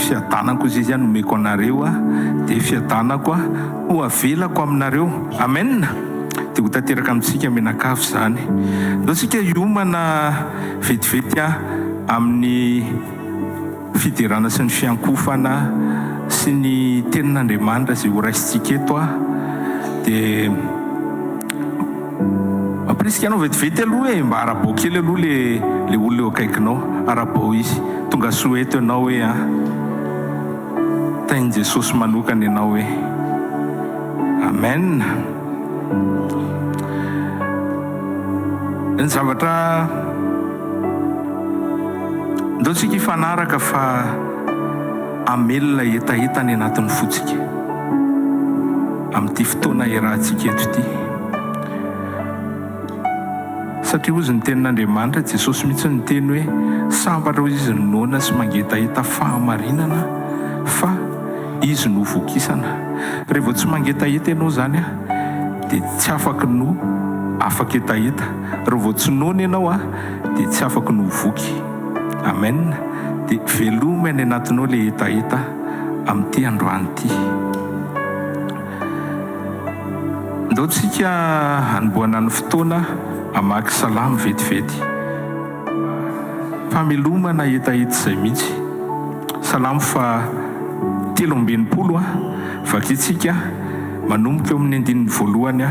Fiadanako hozy izy nomeko anareo dia fiadanako ho avelako aminareo. Amen! Dia ho tanteraka amintsika mianakavy izany. Ndao tsika hiomana vetivety amin'ny fiderana sy ny fiankofana sy ny tenin'Andriamanitra izay ho raisintsika eto dia Mampirisika anao vetivety aloha e, mba arabao kely aloha le le olona eo akaikinao, arabao izy, tonga soa eto ianao hoe an, tahin'i Jesosy manokana ianao hoe. Amen. Ny zavatra ndao tsika hifanaraka fa hamelona hetaheta any anatin'ny fontsika amin'ity fotoana iarahantsika eto ity. Satria hozy ny tenin'Andriamanitra, Jesosy mihitsy niteny hoe sambatra hozy izy ny noana sy mangetaheta fahamarinana fa izy no vokisana. Raha vao tsy mangetaheta ianao izany dia tsy afaky no afaka hetaheta. Raha vao tsy noana ianao dia tsy afaky no voky. Amen. Dia velomy any anatinao ilay hetaheta amin'ity androany ity. Ndao tsika hanombohana ny fotoana hamaky salamo vetivety. Famelomana hetaheta izay mihitsy. Salamo faha 63 vakintsika manomboka eo amin'ny andininy voalohany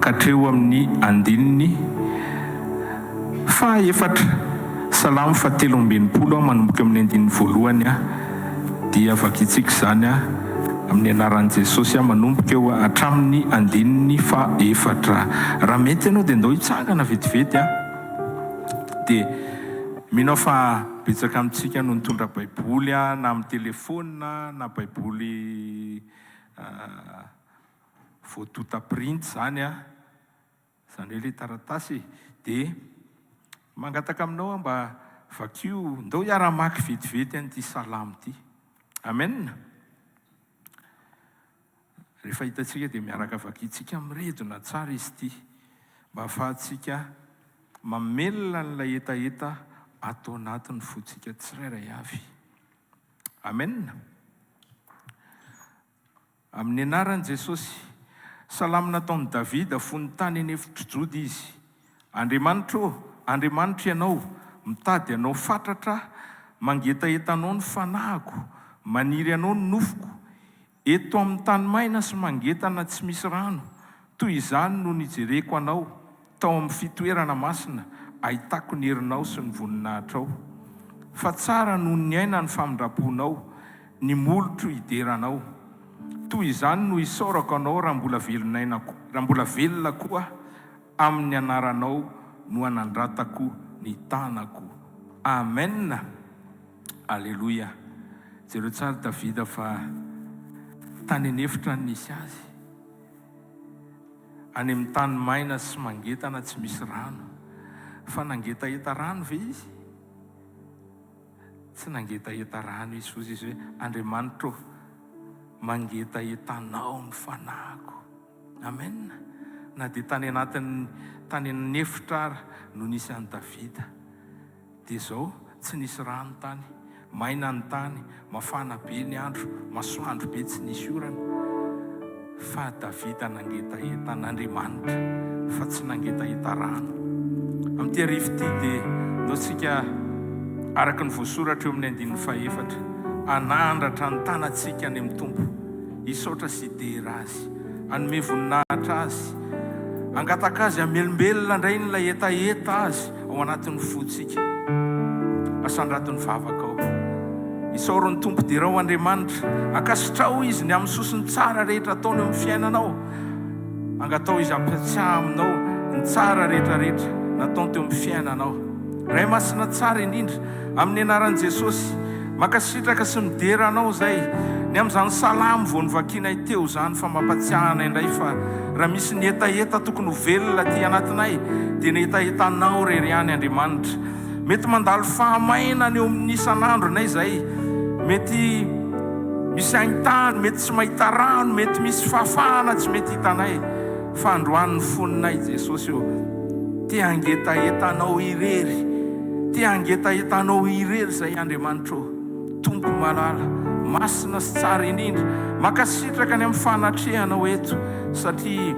ka hatreo amin'ny andininy Faha efatra, Salamo faha 63 manomboka eo amin'ny andininy voalohany dia vakintsika izany amin'ny anaran'i Jesosy manomboka eo hatramin'ny andininy faha efatra. Raha mety ianao dia ndao hitsangana vetivety dia mino aho fa betsaka amintsika no nitondra baiboly na amin'ny telephone na baiboly voatonta printy izany. Izany hoe ilay taratasy e. Dia mangataka aminao aho mba vakio, ndao hiara-hamaky vetivety an'ity salamo ity. Amen. Rehefa hitantsika dia miaraka vakintsika miredona tsara izy ity mba hahafahantsika mamelona an'ilay hetaheta ato anatin'ny fontsika tsirairay avy. Amen. Amin'ny anaran'i Jesosy. Salamo nataon'i Davida fony tany an'efitr'i Joda izy. Andriamanitra ô, Andriamanitro Ianao, mitady Anao fatratra aho, mangetaheta Anao ny fanahiko, maniry Anao ny nofoko. Eto amin'ny tany maina sy mangetana tsy misy rano, toy izany no nijereko Anao, Tao amin'ny fitoerana masina, ahitako ny herinao sy ny voninahitrao. Fa tsara noho ny aina ny famindram-ponao, ny molotro hidera Anao. Toy izany no isaorako Anao raha mbola velon'aina, raha mbola velona koa aho, amin'ny anaranao no anandratako ny tanako. Amen! Aleloia! Jereo tsara Davida fa tany an'efitra no nisy azy. Any amin'ny tany maina sy mangetana tsy misy rano. Fa nangetaheta rano ve izy? Tsy nangetaheta rano izy. Hoy izy hoe, Andriamanitro ô, mangetaheta Anao ny fanahiko. Amen. Na dia tany anatin'ny tany an'efitra ara no nisy an'i Davida. Dia izao, tsy nisy rano tany, maina ny tany, mafana be ny andro, masoandro be tsy nisy orana. Fa Davida nangetaheta an'Andriamanitra, fa tsy nangetaheta rano. Amin'ity hariva ity dia ndao tsika, araka ny voasoratra eo amin'ny andininy fahefatra, hanandratra ny tanantsika any amin'ny Tompo, hisaotra sy hidera Azy, hanome voninahitra Azy, hangataka Azy hamelombelona indray ny ilay hetaheta Azy, ao anatin'ny fontsika. Asandrato ny vavakao. Isaory ny Tompo, derao Andriamanitra. Ankasitraho Izy ny amin'ny sosony tsara rehetra ataony eo amin'ny fiainanao. Angataho Izy hampiatsiahy aminao ny tsara rehetra rehetra nataony teo amin'ny fiainanao. Ray Masina tsara indrindra, amin'ny anaran'i Jesosy, mankasitraka sy midera Anao izay ny amin'izany salamo vao novakianay teo izany fa mampatsiahy anay indray fa Raha misy ny hetaheta tokony ho velona aty anatinay dia ny hetahetanao irery ihany Andriamanitra. Mety mandalo fahamainana eo amin'ny isan'andronay izay, mety misy haintany, mety tsy mahita rano, mety misy fahafahana tsy mety hitanay, fa androany ny fononay Jesosy ô, te hangetaheta Anao irery, te hangetaheta Anao irery izay Andriamanitra ô. Tompo malala, masina sy tsara indrindra, mankasitraka ny amin'ny fanatrehanao eto satria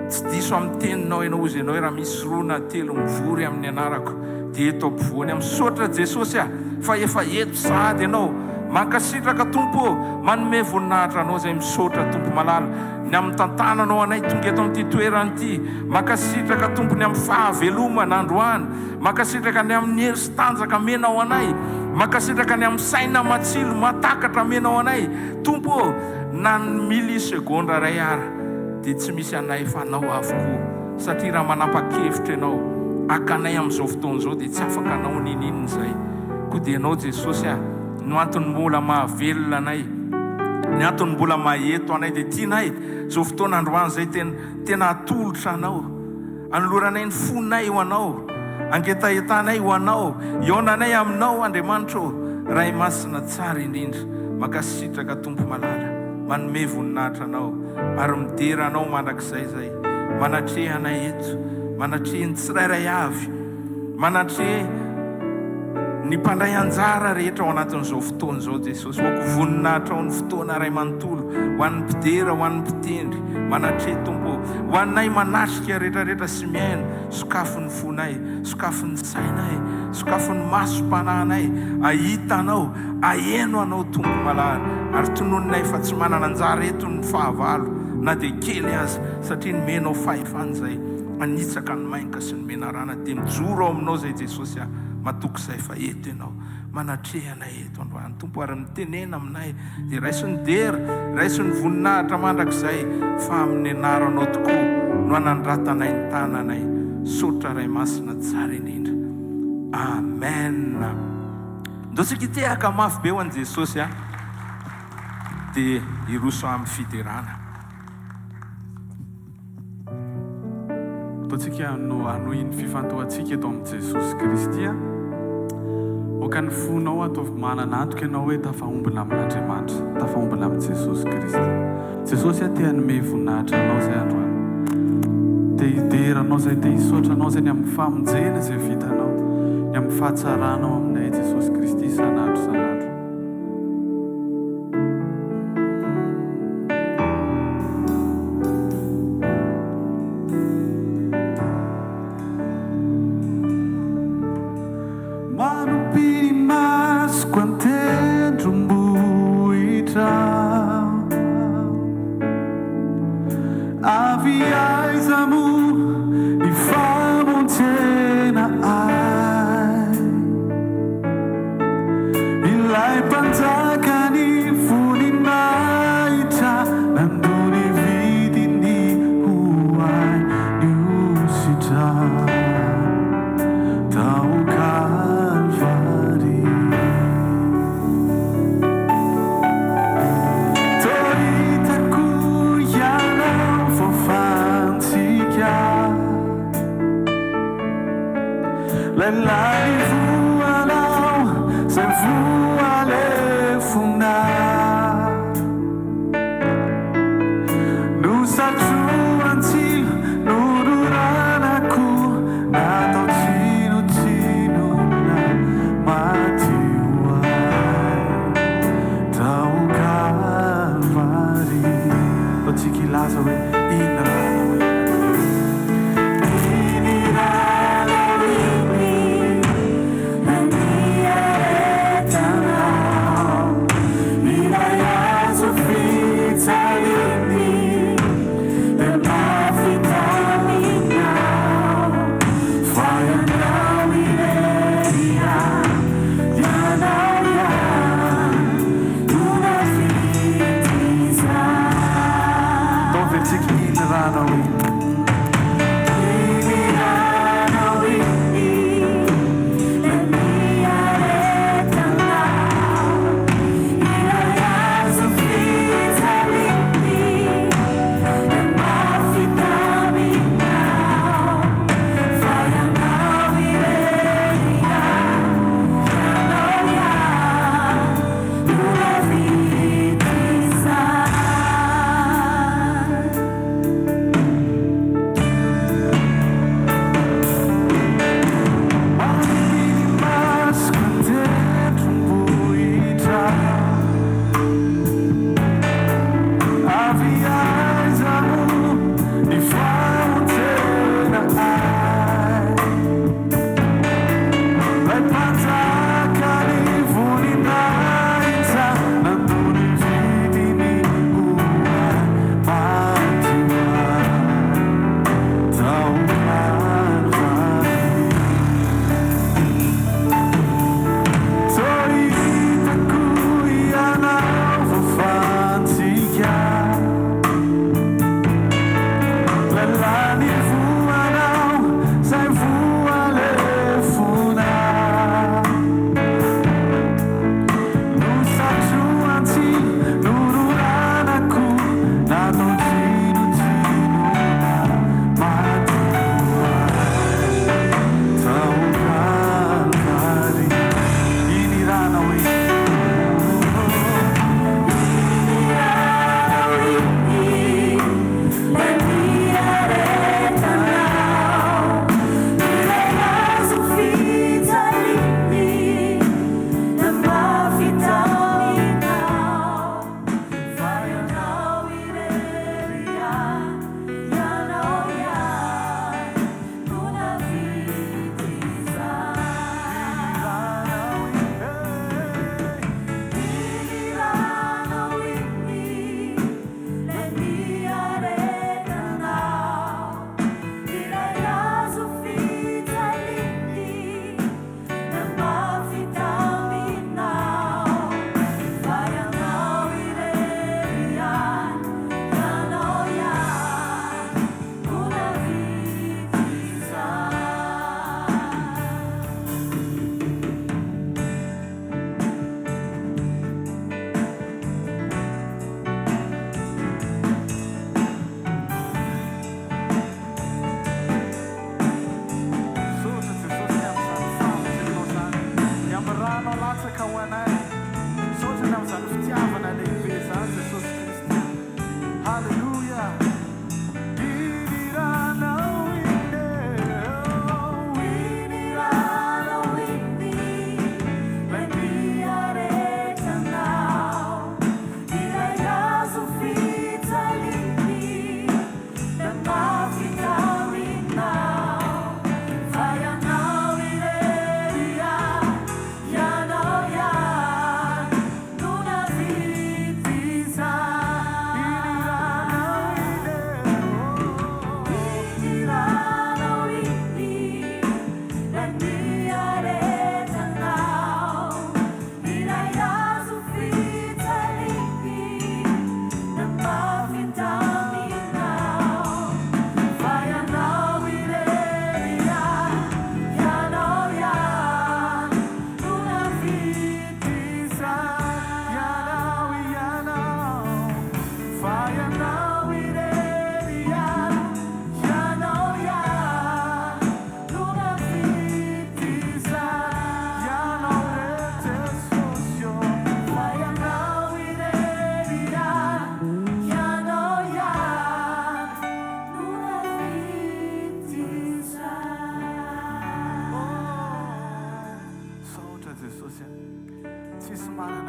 tsy diso amin'ny teninao ianao, hozy ianao hoe raha misy roa na telo mivory amin'ny anarako dia eto ampovoany aho. Misaotra Jesosy ah fa efa eto sahady ianao. Mankasitraka Tompo ô, manome voninahitra anao izay misaotra Tompo malala ny amin'ny tantananao anay tonga eto amin'ity toerana ity. Mankasitraka Tompo ny amin'ny fahavelomana androany. Mankasitraka ny amin'ny hery sy tanjaka amenao anay. Mankasitraka ny amin'ny saina matsilo mahatakatra amenao anay. Tompo ô, na ny millisegondra iray ara dia tsy misy anay fa Anao avokoa. Satria raha manapa-kevitra Ianao haka anay amin'izao fotoana izao dia tsy afaka hanao n'inon'inona izay. Koa dia Ianao Jesosy a, no antony mbola mahavelona anay, ny antony mbola maha-eto anay dia tianay izao fotoana androany izay tena tena atolotra Anao. Anoloranay ny fonay ho Anao, angetahetanay ho Anao, hihaonanay Aminao Andriamanitra ô, Ray Masina tsara indrindra, mankasitraka Tompo malala, manome voninahitra Anao ary midera Anao mandrakizay izay manatreha anay eto, manatreha ny tsirairay avy, manatreha ny mpandray anjara rehetra ao anatin'izao fotoana izao Jesosy, ho voninahitra ao ny fotoana iray manontolo, ho an'ny mpidera, ho an'ny mpitendry, manatreha Tompo ô, ho anay manatrika rehetra rehetra sy mihaino, sokafy ny fonay, sokafy ny sainay, sokafy ny masom-panahinay, hahita Anao, haheno Anao Tompo malala, ary tononinay fa tsy manana anjara eto ny fahavalo na dia kely aza, satria nomenao fahefana izay hanitsaka ny mainka sy ny menarana, dia mijoro ao Aminao izay Jesosy ah, matoky izay fa eto Ianao, manatreha anay eto androany Tompo ary mitenena aminay dia raiso ny dera, raiso ny voninahitra mandrakizay fa amin'ny anaranao tokoa no anandratanay ny tananay. Misaotra Ray Masina tsara indrindra. Amen. Ndao tsika hitehaka mafy be ho an'i Jesosy a. Dia hiroso amin'ny fiderana. Ataontsika no hanohy ny fifantohantsika eto amin'i Jesosy Kristy. Aoka ny fonao ataovy manana antoka ianao hoe tafaombina amin'Andriamanitra, tafaombina amin'i Jesosy Kristy. Jesosy a te hanome voninahitra anao izay androany. Te hidera anao izay, te hisaotra anao izay ny amin'ny famonjena izay vitanao, ny amin'ny fahatsaranao aminay Jesosy Kristy isan'andro isan'andro. Manopy ny masoko an-tendrombohitra Avy aiza moa ny famonjena ahy Ilay Mpanjaka ny voninahitra nandoa ny vidiny ho ahy ny hositra tao Kalvary. Toa hitako ianao voafantsika. Lay lanivoanao zay voalefona Nosatrohan-tsilo nodorana koa Natao tsinotsinona maty ho ahy Tao Kalvary. Ataontsika hilaza hoe iny ranao iny. Iny ranao iny na niaretanao Ilay hazo fijaliany dia mahavita aminao Fa ianao irery ihany, ianao ihany no nahavita izany. Ataovy antsika.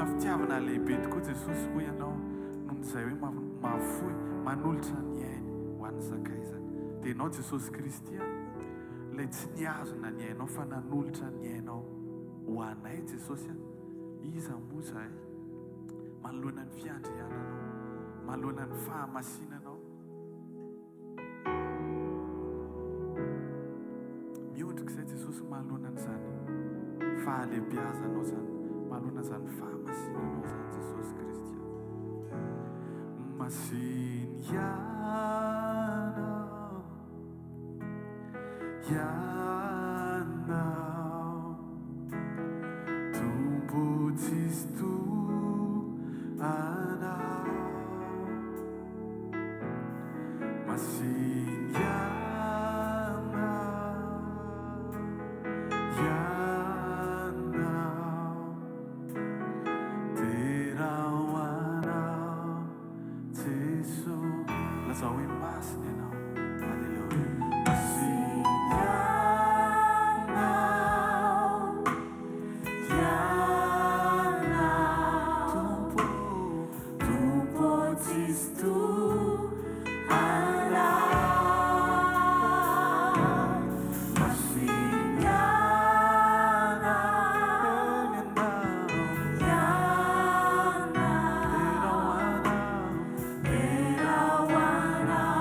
fitiavana lehibe tokoa Jesosy hoy ianao noho izay hoe mahafoy, manolotra ny ainy ho an'ny sakaizany. Dia ianao Jesosy Kristy a, ilay tsy nihazona ny ainao fa nanolotra ny ainao ho anay Jesosy a, iza moa izahay manoloana ny fiandriananao, manoloana ny fahamasinanao. Miondrika izay Jesosy manoloana an'izany fahalehibiazanao izany, manoloana izany fahamasinanao izany Jesosy Kristy. Masina Ianao, Ianao, Tompo tsisy toa Anao. Tompo tsisy toa anao. Masina Ianao, Derao anao,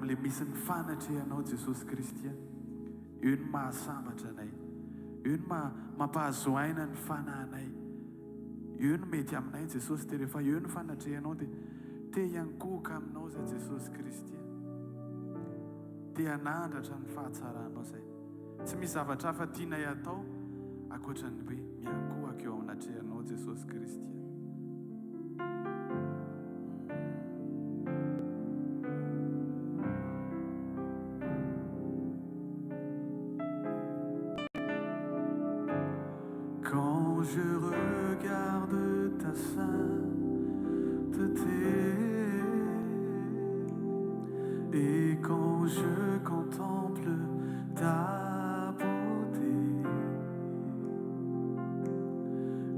amin'ilay misy ny fanatrehanao Jesosy Kristy a. Eo no mahasambatra anay. Eo no maha mampahazo aina ny fanahinay. Eo no mety aminay Jesosy dia rehefa eo ny fanatrehanao dia te hiankohoka aminao izay Jesosy Kristy a. Te hanandratra ny fahatsaranao izay. Tsy misy zavatra hafa tianay atao ankoatra ny hoe miankohoka eo anatrehanao Jesosy Kristy a. Quand je regarde ta sainteté Et quand je contemple ta beauté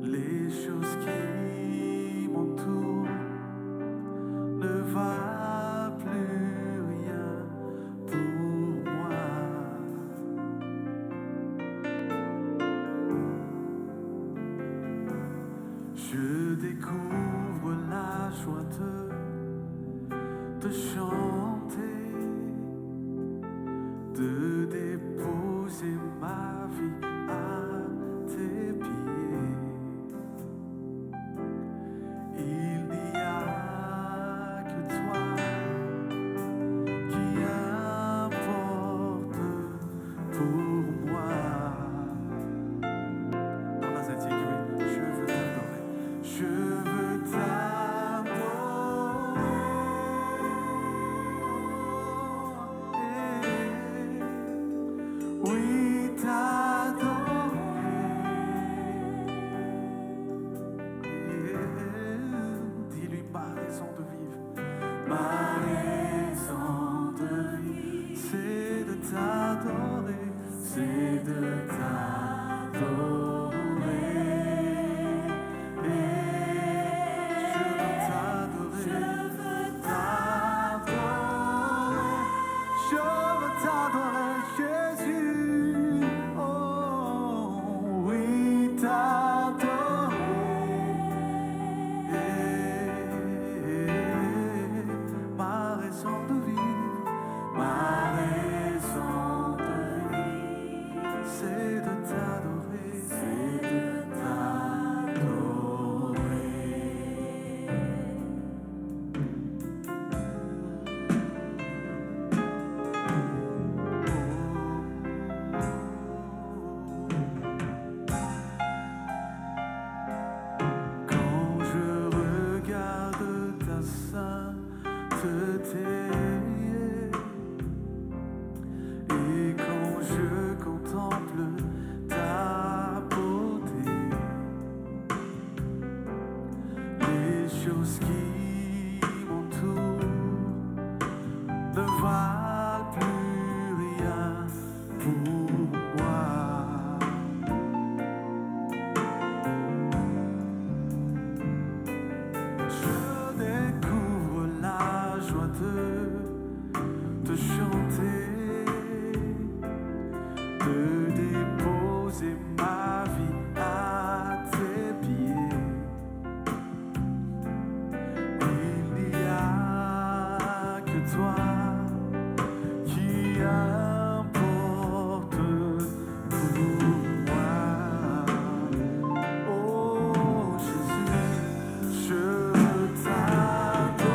Les choses qui m'entourent ne valent plus rien pour moi. Je découvre la joie de te chanter, de déposer ma vie à tes pieds. Il n'y a que toi qui importe pour moi. Dans la je veux t'adorer, je veux t'adorer. Oui, t'adorer. Dis-lui ma raison de vivre. Ma raison de vivre, c'est de t'adorer, c'est de t'adorer. Je veux t'adorer, je veux t'adorer, je veux t'adorer, Jésus. Oh, oui, t'adorer. Ma raison de vivre, ma raison de vivre, c'est de t'adorer, c'est de t'adorer. Quand je regarde ta sainteté et quand je contemple ta beauté, les choses qui m'entourent ne valent plus rien pour moi. Je découvre la joie de te chanter, de déposer ma vie à tes pieds. Il n'y a que toi qui importe pour moi. Oh Jésus, je veux t'adorer.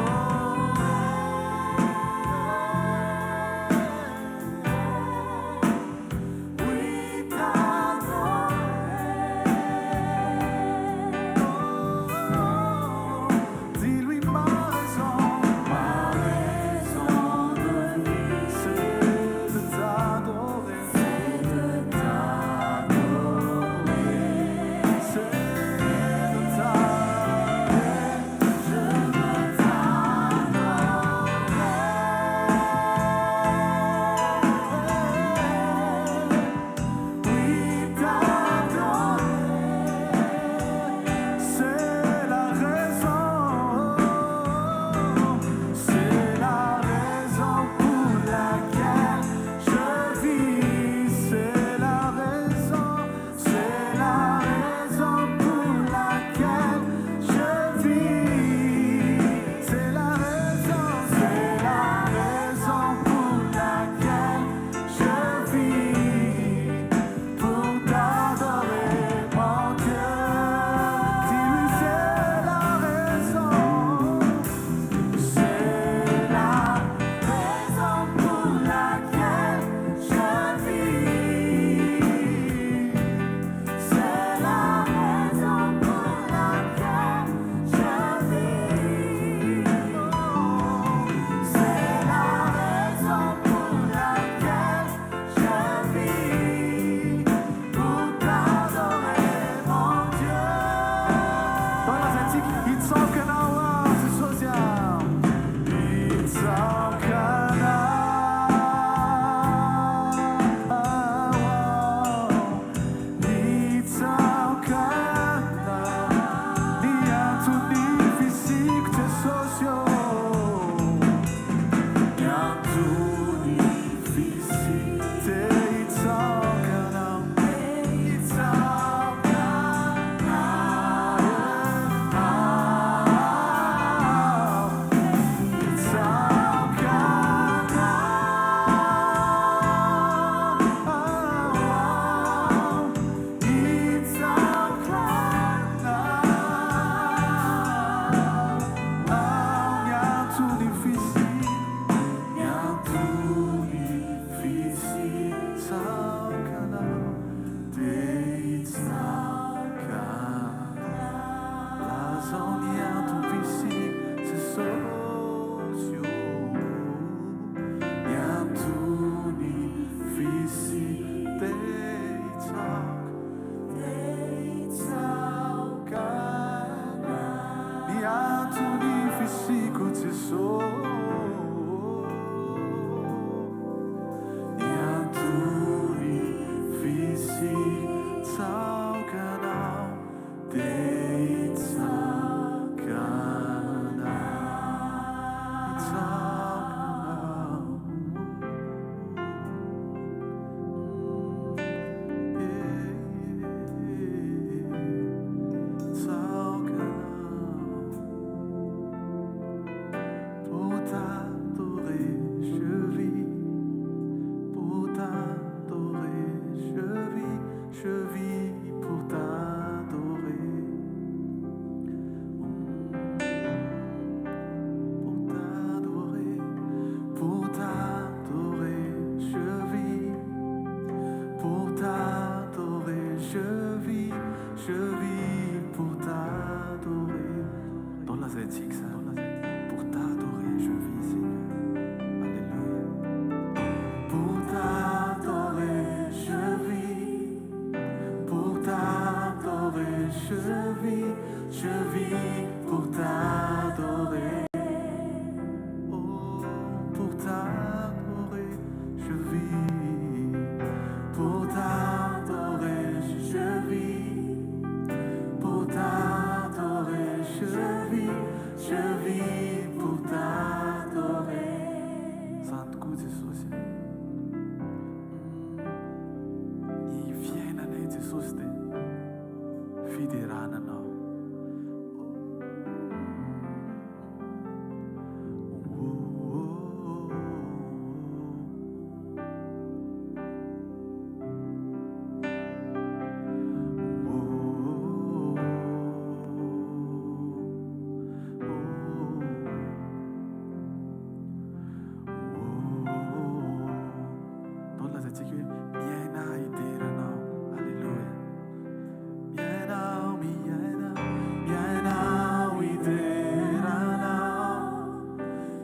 Oui, t'adorer. Oh, dis-lui ma raison, ma raison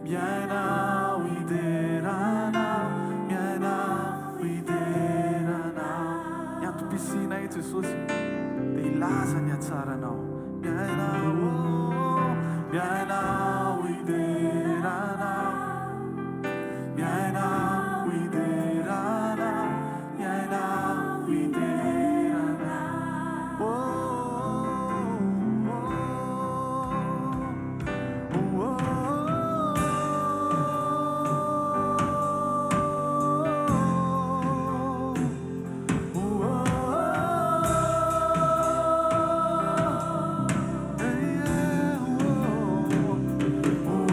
Miaina aho hidera Anao, miaina aho hidera Anao. Ny antom-pisianay Jesosy dia hilaza ny hatsaranao. Miaina aho, miaina aho hidera Anao. Miaina aho hidera Anao, miaina aho hidera Anao. Oh, oh, oh, oh, oh, oh, hey, yeah, oh, oh, oh,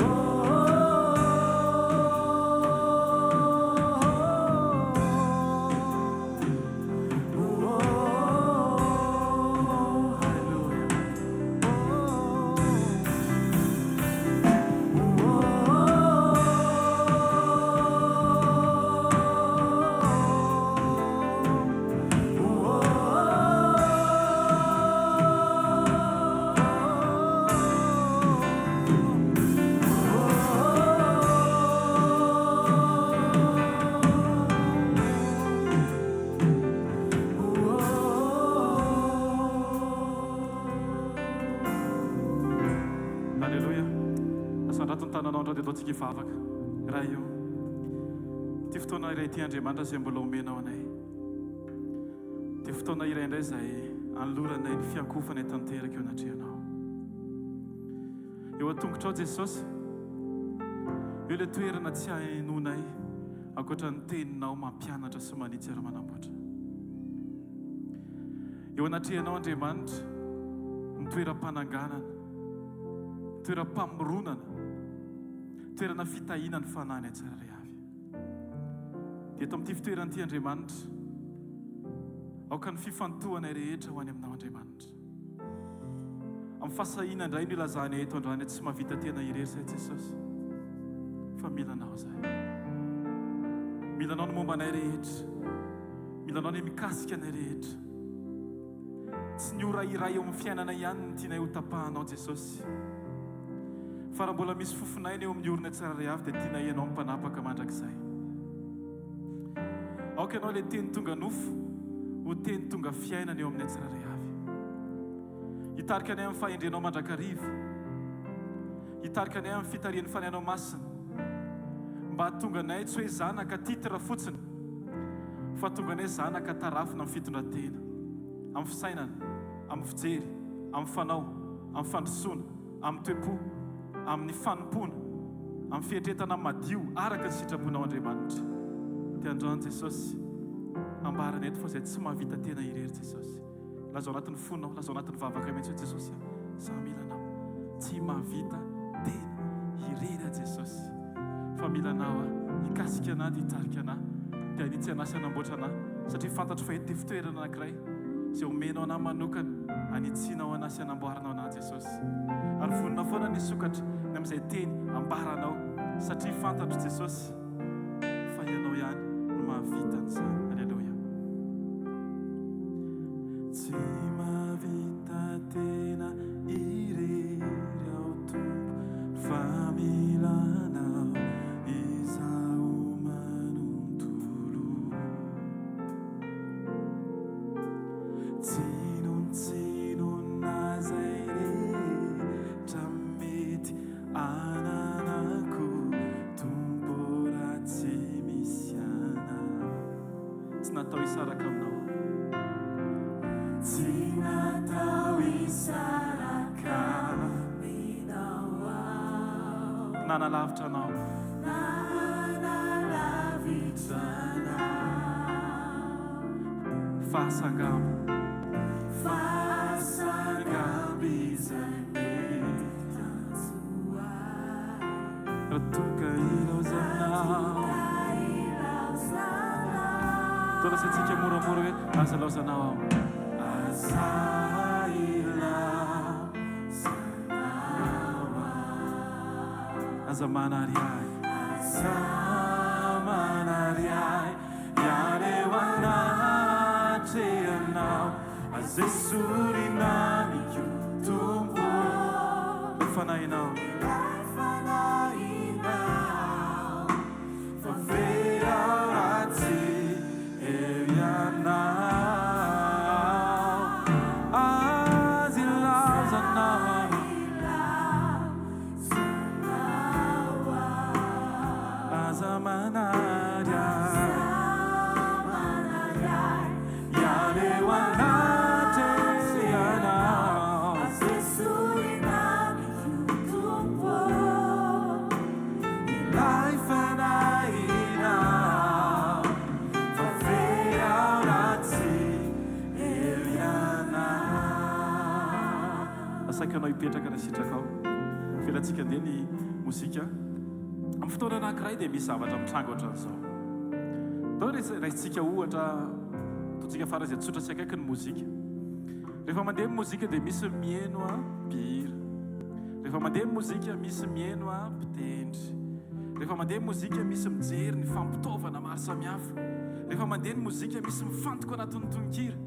hallelujah. Aleloia. Asandrato ny tananao androany dia ataontsika hivavaka. Ray o, ity fotoana iray ity Andriamanitra izay mbola omenao anay. Dia fotoana iray indray izay anoloranay ny fiankohofanay tanteraka eo anatrehanao. Eo an-tongotrao Jesosy, eo ilay toerana tsy ahenoanay ankoatra ny teninao mampianatra sy manitsy ary manamboatra. Eo anatrehanao Andriamanitra, ny toeram-pananganana, toeram-pamoronana, toerana fitahiana ny fanahiny tsirairay avy. Dia eto amin'ity fitoerana ity Andriamanitra, aoka ny fifantohanay rehetra ho any aminao Andriamanitra. Amin'ny fahasahiana indray no ilazanay eto androany tsy mahavita tena irery izahay Jesosy, fa mila Anao izahay. Mila Anao ny momba anay rehetra. Mila Anao ny mikasika anay rehetra. Tsy ny ora iray eo amin'ny fiainanay ihany no tianay ho tapahanao Jesosy. Fa raha mbola misy fofon'aina eo amin'ny orona tsirairay avy dia tianay Ianao mpanapaka mandrakizay. Aoka Ianao ilay teny tonga nofo ho teny tonga fiainana eo aminay tsirairay avy. Hitarika anay amin'ny fahendrenao mandrakariva. Hitarika anay amin'ny fitarihan'ny Fanahinao Masina. Mba hahatonga anay tsy hoe zanaka titre fotsiny fa hahatonga anay zanaka tarafina amin'ny fitondran-tena, amin'ny fisainana, amin'ny fijery, amin'ny fanao, amin'ny fandrosoana, amin'ny toe-po, amin'ny fanompoana, amin'ny fieritreretana madio araka ny sitraponao Andriamanitra. Dia androany Jesosy, ambarany eto fa izay tsy mahavita tena irery Jesosy. Lazao anatin'ny fonao, lazao anatin'ny vavaka mihitsy hoe Jesosy a, za mila anao. Tsy mahavita tena irery aho Jesosy, fa mila anao aho. Hikasika anah dia hitarika anah, dia hanitsy anah sy hanamboatra anah, satria fantatro fa eto dia fitoerana anankiray izay omenao anah manokana hanitsianao anah sy hanamboaranao anah Jesosy. Ary vonona foana ny hisokatra ny amin'izay teny ambaranao, satria fantatro Jesosy fa Ianao ihany no mahavita an'izany. Aleloia. Tsy mahavita tena irery aho Tompo fa mila Anao izaho manontolo. Tsinontsinona izay rehetra mety ananako Tompo raha tsy misy Anao. Tsy natao hisaraka aminao aho. Tsy natao hisaraka aminao aho. Nanalavitra anao. Nanalavitra anao. Fahasangambo. Fahasangambo izay mety hanjo ahy. Raha toa ka ilaozanao. Toa lazaintsika moramora hoe aza laozanao aho. Aza ilaozanao aho. Aza manary ahy. Aza manary ahy. Hiala eo anatrehanao. Aza esorina amiko Tompo ô. Ilay fanahinao. Ilay fanahinao. Aza manary ahy. Hiala eo anatrehanao. Ilay fanahinao. Fa very aho raha tsy eo ianao. Asaiko ianao hipetraka raha sitrakao. Avelantsika handeha ny mozika. Amin'ny fotoana anankiray dia misy zavatra mitranga ohatran'izao. Atao hoe raisintsika ohatra, ataontsika faran'izay tsotra sy akaiky ny mozika. Rehefa mandeha ny mozika dia misy miheno mpihira. Rehefa mandeha ny mozika misy miheno mpitendry. Rehefa mandeha ny mozika misy mijery ny fampitaovana maro samihafa. Rehefa mandeha ny mozika misy mifantoka anatin'ny tononkira.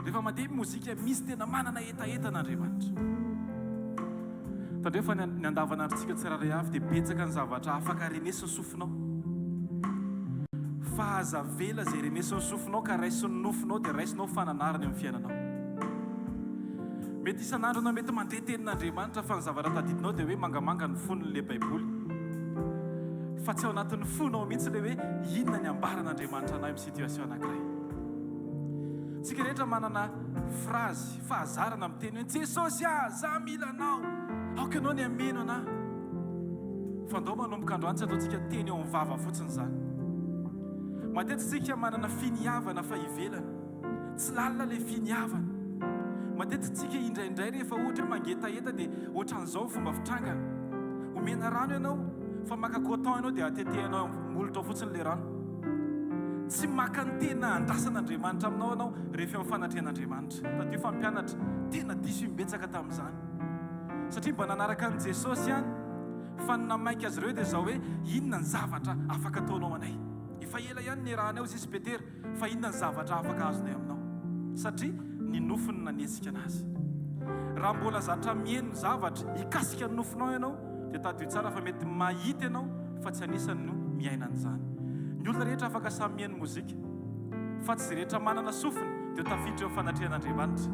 Rehefa mandeha ny mozika misy tena manana hetaheta an'Andriamanitra. Tandremo fa ny andavanandrontsika tsirairay avy dia betsaka ny zavatra afaka renesin'ny sofinao. Fa aza avela izay renesin'ny sofinao ka raisin'ny nofinao dia raisinao ho fananarana eo amin'ny fiainanao. Mety isan'andro ianao mety mandeha tenin'Andriamanitra fa ny zavatra tadidinao dia hoe mangamanga ny fonon'ilay baiboly. Fa tsy ao anatin'ny fonao mihitsy ilay hoe inona ny ambaran'Andriamanitra anay amin'ny situation anankiray. Tsika rehetra manana phrase, fahazarana miteny hoe Jesosy ah, za mila anao, aoka ianao ny hameno anah. Fa ndao manomboka androany tsy ataontsika teny eo amin'ny vava fotsiny izany. Matetika tsika manana finiavana fa ivelany. Tsy lalina ilay finiavana. Matetika tsika indraindray rehefa ohatra hoe mangetaheta dia ohatran'izao ny fomba fitrangany. Omena rano ianao fa maka coton ianao dia atetehanao amin'ny molotrao fotsiny ilay rano. Tsy maka ny tena andrasan'Andriamanitra aminao ianao rehefa eo amin'ny fanatrehan'Andriamanitra. Tadidio fa mpianatra tena diso imbetsaka tamin'izany. Satria mba nanaraka an'i Jesosy ihany fa ny namaika azy ireo dia izao hoe inona ny zavatra afaka ataonao anay? Efa ela ihany niarahanay hoy sisa Petera fa inona ny zavatra afaka azonay aminao? Satria ny nofony no nanetsika anazy. Raha mbola zatra miheno zavatra hikasika ny nofonao ianao dia tadidio tsara fa mety mahita ianao fa tsy anisany no miaina an'izany. Ny olona rehetra afaka samy mihaino mozika, fa tsy izay rehetra manana sofina dia ho tafiditra eo amin'ny fanatrehan'Andriamanitra.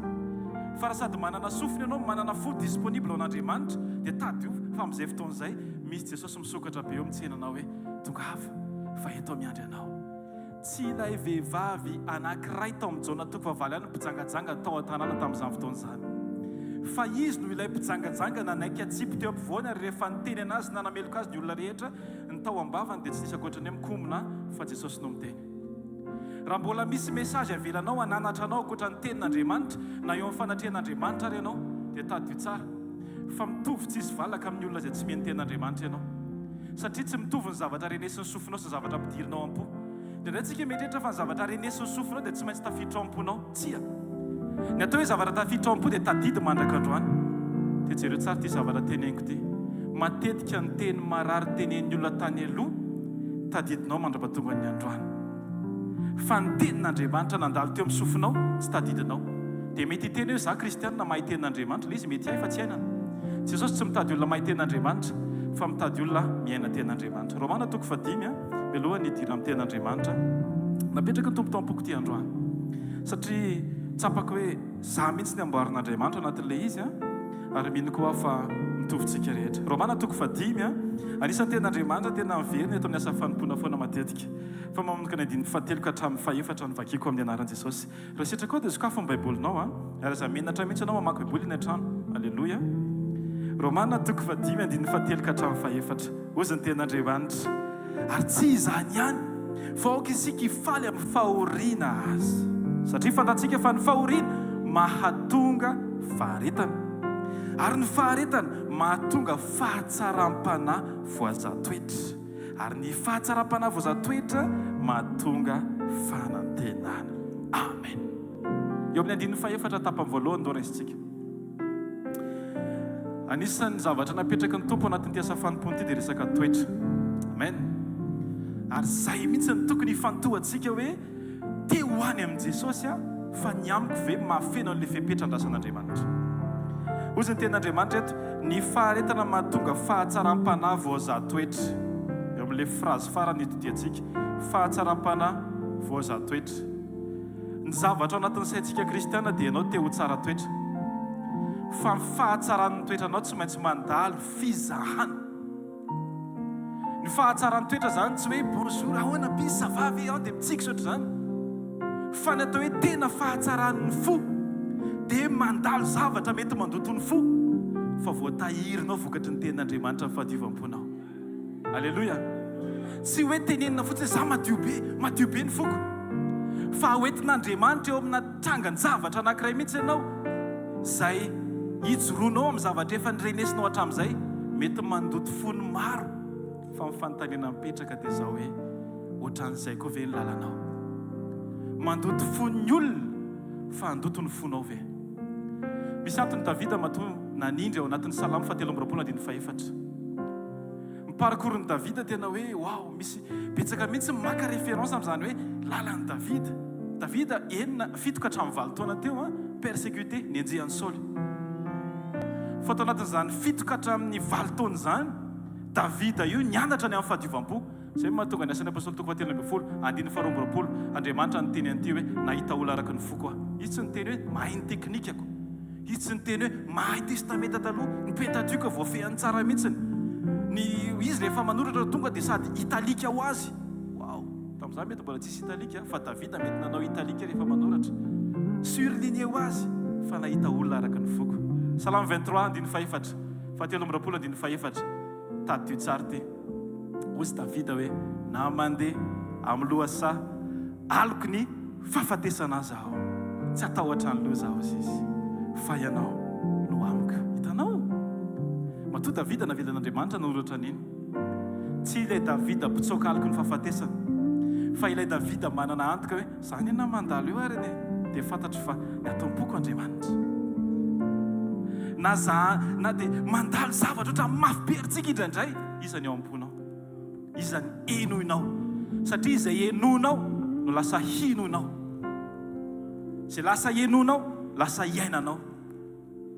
Fa raha sady manana sofina ianao no manana fo disponible ho an'Andriamanitra dia tadidio fa amin'izay fotoana izay misy Jesosy misokatra be eo mitsena anao hoe tongava fa eto aho miandry anao. Tsy ilay vehivavy anankiray tao amin'ny Jaona toko fahavalo ihany no mpijangajanga tao an-tanàna tamin'izany fotoana izany. Fa izy no ilay mpijangajanga nanaiky hatsipy teo ampovoany ary rehefa niteny an'azy sy nanameloka azy ny olona rehetra, ny tao am-bavany dia tsy nisy ankoatra ny hoe mikombona fa Jesosy no miteny. Raha mbola misy message avelanao hananatra anao ankoatra ny tenin'Andriamanitra na eo amin'ny fanatrehan'Andriamanitra ary ianao dia tadidio tsara fa mitovy tsisy valaka amin'ny olona izay tsy mino tenin'Andriamanitra ianao. Satria tsy mitovy ny zavatra renesin'ny sofinao sy ny zavatra ampidirinao am-po. Indraindray tsika mieritreritra fa ny zavatra renesin'ny sofinao dia tsy maintsy tafiditra ao am-ponao. Tsia. Ny atao hoe zavatra tafiditra ao am-po dia tadidy mandraka androany. Dia jereo tsara ity zavatra teneniko ity. Matetika ny teny marary tenenin'ny olona tany aloha, tadidinao mandra-pahatongan'ny androany. Fa ny tenin'Andriamanitra nandalo teo amin'ny sofinao, tsy tadidinao. Dia mety hiteny hoe, Izaho kristianina mahay tenin'Andriamanitra. Ilay izy mety hay fa tsy iainana. Jesosy tsy mitady olona mahay tenin'Andriamanitra, fa mitady olona miaina tenin'Andriamanitra. Romana toko fahadimy, mialohan'ny hidirana amin'ny tenin'Andriamanitra. Napetraky ny Tompo tao am-poko ity androany. Satria tsapako hoe izaho mihitsy ny amboarin'Andriamanitra anatin'ilay izy, ary mino koa aho fa mitovy tsika rehetra. Romana toko fahadimy, anisan'ny tenin'Andriamanitra tena miverina eto amin'ny asa fanompoana foana matetika. Fa manomboka ny andininy fahatelo ka hatramin'ny fahefatra no vakiko amin'ny anaran'i Jesosy. Raha sitrakao dia sokafy ny baibolinao a! Ary aza menatra mihitsy ianao mamaky baiboly eny an-trano. Aleloia! Romana toko fahadimy andininy fahatelo ka hatramin'ny fahefatra. Hozy ny tenin'Andriamanitra, Ary tsy izany ihany, fa aoka isika hifaly amin'ny fahoriana aza. Satria fantatsika fa ny fahoriana mahatonga faharetana, ary ny faharetana mahatonga fahatsaram-panahy voazaha-toetra. Ary ny fahatsaram-panahy voaza-toetra mahatonga fanantenana. Amen. Eo amin'ny andininy fahefatra tapany voalohany no raisintsika. Anisan'ny zavatra napetraky ny Tompo anatin'ity asa fanompoana ity dia resaka toetra. Amen. Ary izay mihitsy no tokony hifantohantsika hoe Te ho any amin'i Jesosy aho, fa ny amiko ve mahafeno an'ilay fepetra andrasan'Andriamanitra? Hozy ny tenin'Andriamanitra eto, Ny faharetana mahatonga fahatsaram-panahy voazaha toetra. Eo amin'ilay frazy farany itodiantsika, fahatsaram-panahy voazaha toetra. Ny zavatra ao anatin'ny saintsika kristiana dia ianao te ho tsara toetra. Fa ny fahatsaran'ny toetranao tsy maintsy mandalo fizahana. Ny fahatsaran-toetra izany tsy hoe bonjour, ahoana bisy, ça va ve an, dia mitsiky sy ohatr'izany. Fa ny atao hoe tena fahatsaran'ny fo dia mandalo zavatra mety mandoto ny fo fa voatahirinao vokatry ny tenin'Andriamanitra ny fahadiovam-ponao. Aleloia! Tsy hoe tenenina fotsiny hoe za madio be, madio be ny foko. Fa hoentin'Andriamanitra eo amina trangan-javatra anankiray mihitsy ianao izay hijoroanao amin'ny zavatra efa nirenesinao hatramin'izay. Mety mandoto fo ny maro fa ny fanontaniana mipetraka dia izao hoe, ohatran'izay koa ve ny lalanao? Mandoto fon'ny olona fa handoto ny fonao ve? Misy antony Davida matoa nanindry ao anatin'ny Salamo fahatelo amby 20 andininy fahefatra. Ny parcours-n'i Davida tena hoe waouh, misy betsaka mihitsy ny maka référence amin'izany hoe lalan'i Davida. Davida enina, fito ka hatramin'ny valo taona teo an, persécuté, nenjehan'i Saoly. Fa tao anatin'izany fito ka hatramin'ny valo taona izany, Davida io nianatra ny amin'ny fahadiovam-po. Izay no mahatonga ny Asan'ny Apostoly toko fahatelo ambin'ny folo, andininy faharoa amby 20, Andriamanitra niteny an'ity hoe, Nahita olona araka ny foko aho. Izy tsy niteny hoe, Mahay ny teknikako. Izy tsy niteny hoe, Mahay Testamenta Taloha. Ny Pentatioka voafehiny tsara mihitsy. Ny, izy rehefa manoratra tonga dia sady italika ho azy. Waouh! Tamin'izany mety mbola tsisy italika, fa Davida mety nanao italika rehefa manoratra. Surligné ho azy, fa nahita olona araka ny foko. Salamo 23, andininy fahefatra. Fahatelo amby 20, andininy fahefatra. Tadidio tsara ity. Hozy Davida hoe, Na mandeha amin'ny lohasaha aloky ny fahafatesana aza aho, tsy hatahotra ny loza aho, hozy izy, fa Ianao no amiko. Hitanao? Matoa Davida navelan'Andriamanitra nanoratra an'iny. Tsy ilay Davida mpitsoaka aloky ny fahafatesana, fa ilay Davida manana antoka hoe, Za anie na mandalo eo ary anie dia fantatro fa ny ato am-poko Andriamanitra. Na za na dia mandalo zavatra ohatran'ny mafy be ary tsika indraindray, iza ny ao am-ponao? Iza ny henoinao? Satria izay henoinao no lasa hinoinao. Izay lasa henoinao, lasa iainanao.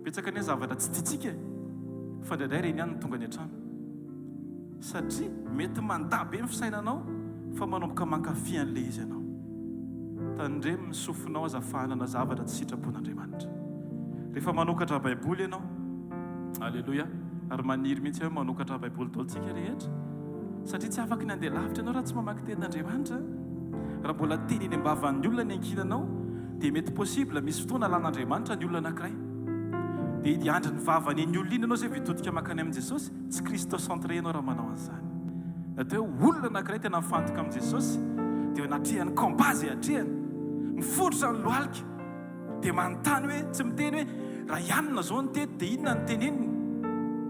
Betsaka anie zavatra tsy tiantsika e! Fa indraindray ireny ihany no tonga any an-trano. Satria mety mandà be ny fisainanao fa manomboka mankafy an'ilay izy ianao. Tandremo ny sofinao aza fahanana zavatra tsy sitrapon'Andriamanitra. Rehefa manokatra Baiboly ianao, Aleloia, ary maniry mihitsy aho hoe manokatra Baiboly daholo tsika rehetra, satria tsy afaky ny handeha lavitra ianao raha tsy mamaky tenin'Andriamanitra. Raha mbola teny eny am-bavan'ny olona ny ankinanao, dia mety possible misy fotoana alan'Andriamanitra ny olona anankiray. Dia hiandry ny vavany iny olona iny ianao izay vao hitodika mankany amin'i Jesosy. Tsy Christo-centré ianao raha manao an'izany. Na atao hoe olona anankiray tena mifantoka amin'i Jesosy, dia eo anatrehan'ny combat izay atrehany, miforitra ny lohalika, dia manontany hoe, tsy miteny hoe, raha i anona izao no teto dia inona no teneniny?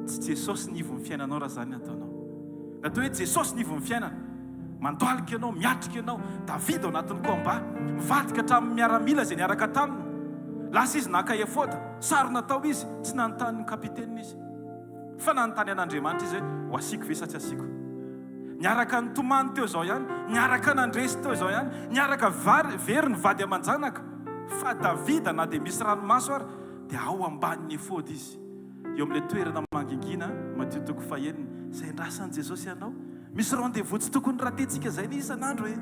Tsy Jesosy ny ivon'ny fiainanao raha izany no ataonao. Na atao hoe Jesosy ny ivon'ny fiainana, mandohalika ianao, miatrika ianao, Davida ao anatin'ny combat, mivadika hatramin'ny miaramila izay niaraka taminy. Lasa izy naka efoda, sarona tao izy, tsy nanontany ny kapiteniny izy. Fa nanontany an'Andriamanitra izy hoe, Ho asiako ve sa tsy asiako? Niaraka nitomany teo izao ihany, niaraka nandresy teo izao ihany, niaraka vary, very ny vady aman-janaka. Fa Davida, na dia misy ranomaso ary, dia ao ambanin'ny efoda izy, eo amin'ilay toerana mangingina, Matio toko fahenina, izay andrasan'i Jesosy anao. Misy rendez-vous tsy tokony rater-tsika izay anie isan'andro e!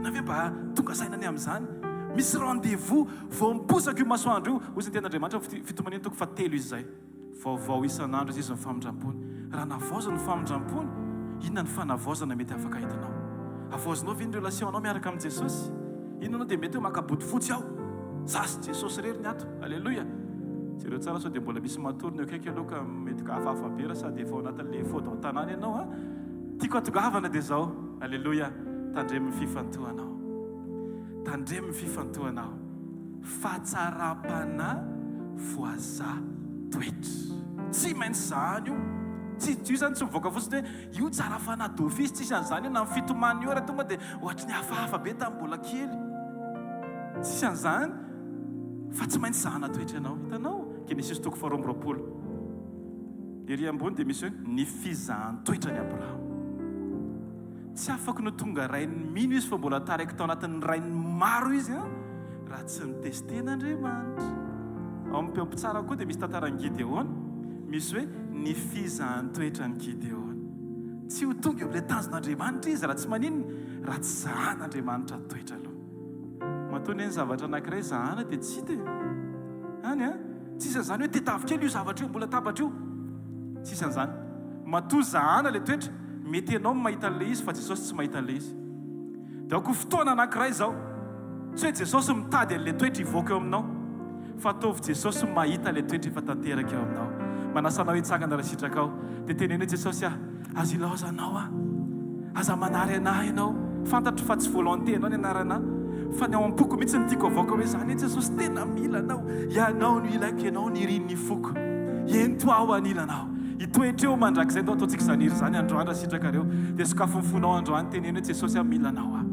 Na ve mba tonga saina ny amin'izany? Misy rendez-vous vao miposaka io masoandro io, hoy ny tenin'Andriamanitra amin'ny Fitomaniana toko fahatelo izy izay. Vaovao isan'andro izy ny famindram-pony. Raha navaoziny ny famindram-pony, inona ny fanavaozana mety afaka hitanao? Havaozinao ve ny relation-nao miaraka amin'i Jesosy? Inona anao dia mety hoe maka bodofotsy aho. Za sy Jesosy irery ny ato. Aleloia! Jereo tsara sao dia mbola misy matory ny eo akaiky aloha ka mety ka hafahafa be raha sady efa ao anatin'ilay ephod ao an-tanàna ianao an! Tiako hatongavana dia izao. Aleloia! Tandremo ny fifantohanao. Tandremo ny fifantohanao. Fahatsaram-panahy voazaha toetra. Tsy maintsy zahana io. Tsy io izany tsy mivoaka fotsiny hoe io tsara fanahy d'office, tsisy an'izany io na ny fitomany io ary tonga dia ohatry ny hafahafa be tamin'ny mbola kely. Tsisy an'izany fa tsy maintsy zahana toetra ianao. Hitanao? Genesisy toko faharoa amby 20. Ery ambony dia misy hoe ny fizahan-toetran'i Abrahama. Tsy afaka ny ho tonga rain'ny mino izy fa mbola taraiky tao anatin'ny rain'ny maro izy an, raha tsy notesten'Andriamanitra. Ao amin'ny Mpitsara koa dia misy tantaran'i Gideona, misy hoe ny fizahan-toetran'i Gideona. Tsy ho tonga eo amin'ilay tanjon'Andriamanitra izy raha tsy maninona? Raha tsy zahan'Andriamanitra toetra aloha. Matoa anie ny zavatra anankiray zahana dia tsy hita e. Any an! Tsisy an'izany hoe tedavy kely io zavatra io mbola tabatra io. Tsisy an'izany. Matoa zahana ilay toetra. Mety ianao no mahita an'ilay izy fa Jesosy tsy mahita an'ilay izy. Dia aoka ho fotoana anankiray izao. Tsy hoe Jesosy mitady an'ilay toetra hivoaka eo aminao, fa ataovy Jesosy mahita ilay toetra efa tanteraka eo aminao. Manasa anao hitsangana raha sitrakao. Dia teneno hoe, Jesosy ah, aza ilaozanao aho. Aza manary anah ianao. Fantatro fa tsy volonté-nao ny hanary anah. Fa ny ao am-poko mihitsy no tiako havoaka hoe, za anie Jesosy tena mila anao. Ianao no ilaiko, ianao no irin'ny foko. Ento aho anilanao. Hitoetra eo mandrakizay. Ndao ataontsika izany hira izany androany raha sitrakareo. Dia sokafy ny fonao androany, teneno hoe Jesosy aho mila anao aho.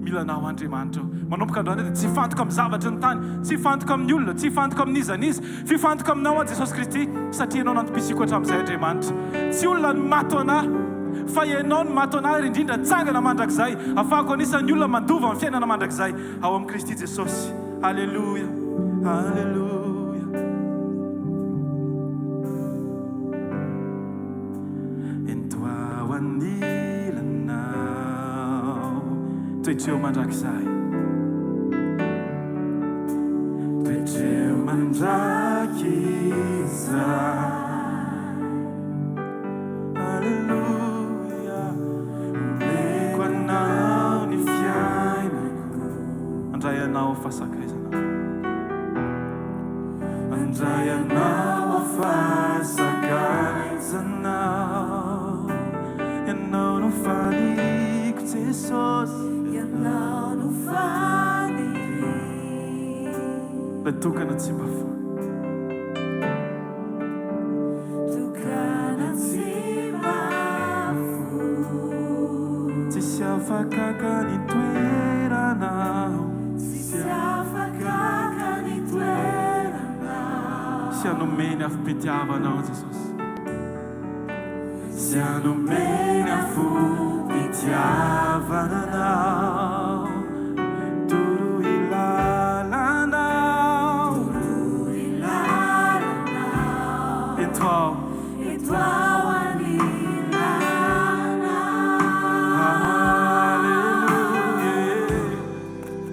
Mila anao Andriamanitra o. Manomboka androany aho dia tsy hifantoka amin'ny zavatry ny tany, tsy hifantoka amin'ny olona, tsy hifantoka amin'iza n'iza. F'ifantoka aminao aho Jesosy Kristy satria Ianao no antom-pisiako hatramin'izay Andriamanitra. Tsy olona no maty ho anah fa Ianao no maty ho anah ary indrindra tsangana mandrakizay afahako anisan'ny olona mandova ny fiainana mandrakizay ao amin'i Kristy Jesosy. Aleloia! Aleloia! Ento aho anilanao. Toetreo mandrakizay. Toetreo mandrakizay. Aleloia. Omeko anao ny fiainako. Handray anao fa sakaizanao. Handray anao aho fa sakaizanao. Ianao no faniriako Jesosy. Ianao no faniriako. Ilay tokana tsy mba foy. Tokana tsy mba foy. Tsisy afaka haka ny toeranao. Tsisy afaka haka ny toeranao. Sy hanome ny afom-pitiavanao Jesosy. Sy hanome ny afom-pitiavana anao. Toroy lalana aho. Toroy lalana aho. Ento aho. Ento aho anilanao. Haleloia.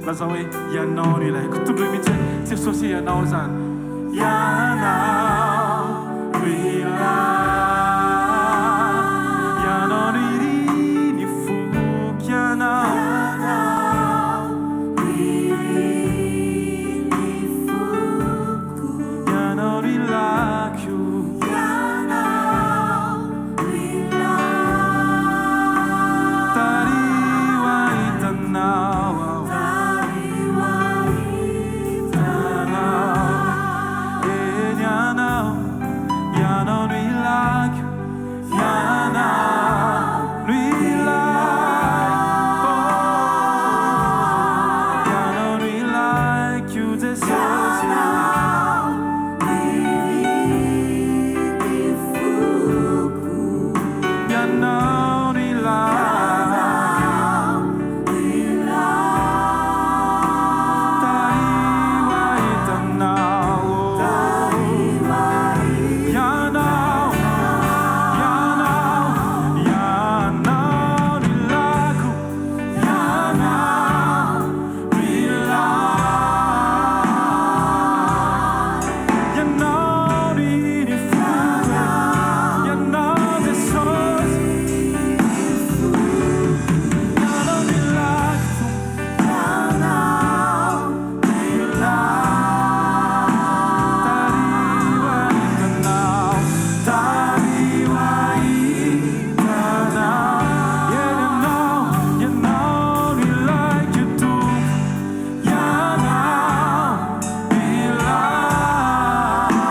Lazao hoe Ianao no ilaiko. Tondroy mihitsy hoe Jesosy Ianao izany. Ianao no ilaiko. Ianao no irin'ny foko. Ianao. Ianao no irin'ny foko. Ianao no ilako. Ianao no ilako. Tariho hahita Anao aho. Tariho hahita Anao. Eny Ianao, Ianao no ilako. Ianao no ilaiko. Ianao no ilaiko Jesosy. Ianao no irin'ny foko. Ianao no ilaiko. Ianao no ilaiko. Tariho hahita Anao. Tariho hahita Ianao, Ianao, Ianao no ilako. Ianao no ilako. Ianao no irin'ny foko. Ianao Jesosy. Ianao no ilako. Ianao no ilako. Tariho hahita Anao. Tariho hahita Anao. Eny Ianao, Ianao no ilaiko Tompo. Ianao no ilako.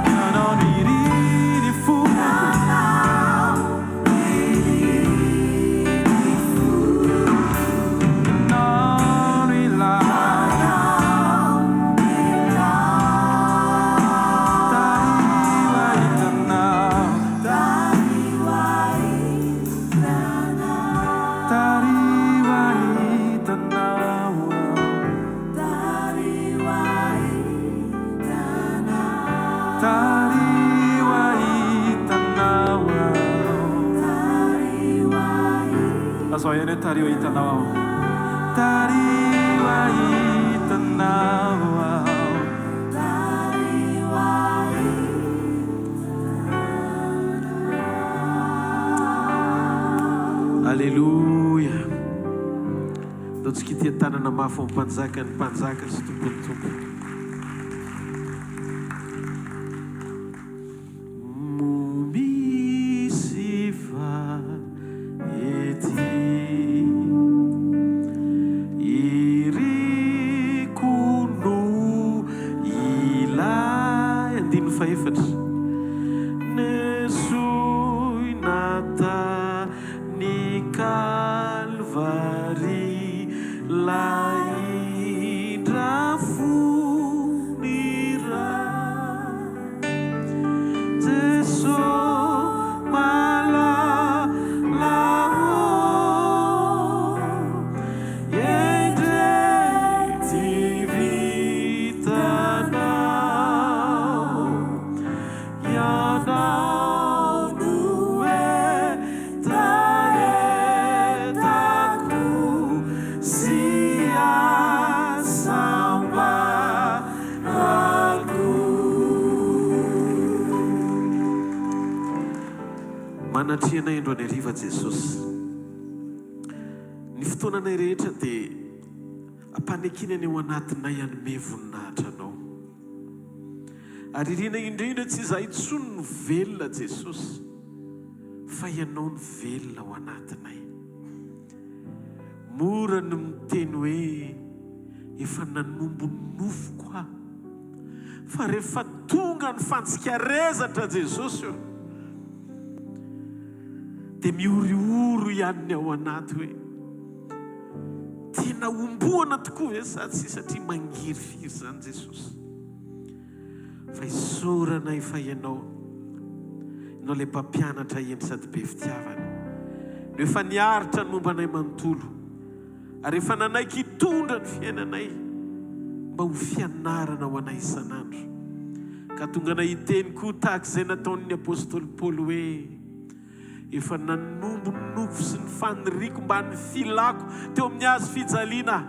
Ianao no irin'ny foko. Ianao no irin'ny foko. Ianao no ilako. Ianao no ilako. Tariho hahita Anao. Tariho hahita Anao. Tariho hahita Anao aho. Tariho hahita Anao. Tariho hahita Anao aho. Tariho hahita Lazao ihany hoe tariho hahita Anao aho. Tariho hahita Anao aho. Tariho hahita Anao. Aleloia. Ndao tsika hitia tanana mafy ho an'ny Mpanjaka ny Mpanjaka sy Tompon'ny Tompo. Moa misy va ety iriko no ilay andininy fahefatra nesoina tany Kalvary lay indra fo ny ra. Jeso malala ô, Endrey tsy vitanao, Ianao no hetahetako sy hasambarako. Manatria anay androany hariva Jesosy. Ny fotoananay rehetra dia ampanekena ny ao anatinay hanome voninahitra Anao. Ary irina indrindra tsy izahay intsony no velona Jesosy fa Ianao no velona ao anatinay. Mora ny miteny hoe efa nanombo ny nofoko aho. Fa rehefa tonga ny fantsikarezatra Jesosy ô, dia mihorihoro ihany ny ao anaty hoe tena homboana tokoa ve sa tsia satria mangirifiry izany Jesosy. Fa isaoranay fa Ianao, Ianao ilay Mpampianatra hendry sady be fitiavana, no efa niaritra ny momba anay manontolo, ary efa nanaiky hitondra ny fiainanay mba ho fianarana ho anay isan'andro. Ka tonga anay hiteny koa tahaka izay nataon'ny apostoly Paoly hoe, Efa nanombo ny nofo sy ny faniriako mba ny filako teo amin'ny hazo fijaliana aho.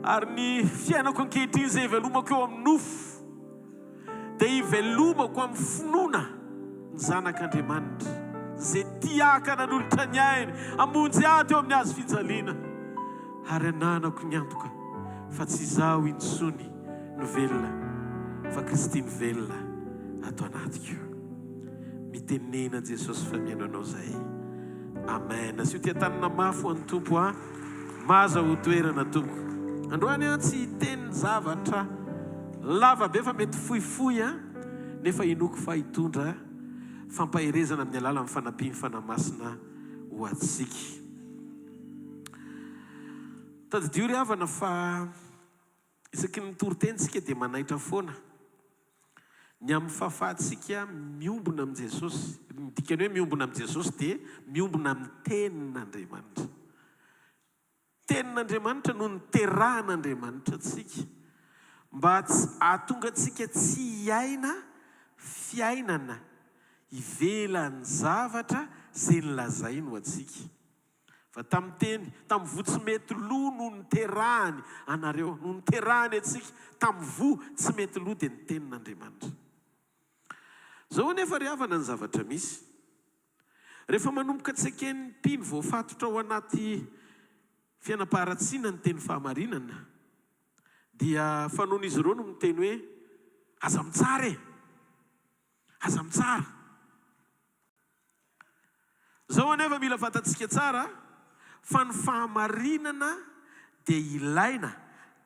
Ary ny fiainako ankehitriny izay ivelomako eo amin'ny nofo dia ivelomako amin'ny finoana ny Zanak'Andriamanitra, izay tia ahy ka nanolotra ny ainy hamonjy ahy teo amin'ny hazo fijaliana. Ary ananako ny antoka fa tsy izaho intsony no velona fa Kristy no velona ato anatiko. Mitenena Jesosy fa mihaino anao zahay. Amen. Asio tia tanana mafy ho an'ny Tompo a. Maza ho toerana tompoko. Androany aho tsy hiteny zavatra lava be fa mety fohifohy a, nefa inoako fa hitondra fampaherezana amin'ny alalan'ny fanampian'ny Fanahy Masina ho antsika. Tadidio ry havana fa isaky ny mitory teny isika dia manaitra foana. Ny amin'ny fahafahantsika miombona amin'i Jesosy. Ny dikan'ny hoe miombona amin'i Jesosy dia miombona amin'ny Tenin'Andriamanitra. Tenin'Andriamanitra no niterahan'Andriamanitra antsika mba hahatonga antsika tsy hiaina fiainana ivelan'ny zavatra izay nolazainy ho antsika. Fa tamin'ny teny, tamin'ny voa tsy mety lo no niterahany anareo, no niterahany antsika, tamin'ny voa tsy mety lo dia ny tenin'Andriamanitra. Izao anefa ry havana ny zavatra misy. Rehefa manomboka tsy eken'ny mpino voafatotra ao anaty fiainam-paharatsiana ny teny fahamarinana, dia fanaon'izy ireo no miteny hoe, aza mitsara e! Aza mitsara! Izao anefa mila fantatsika tsara fa ny fahamarinana dia ilaina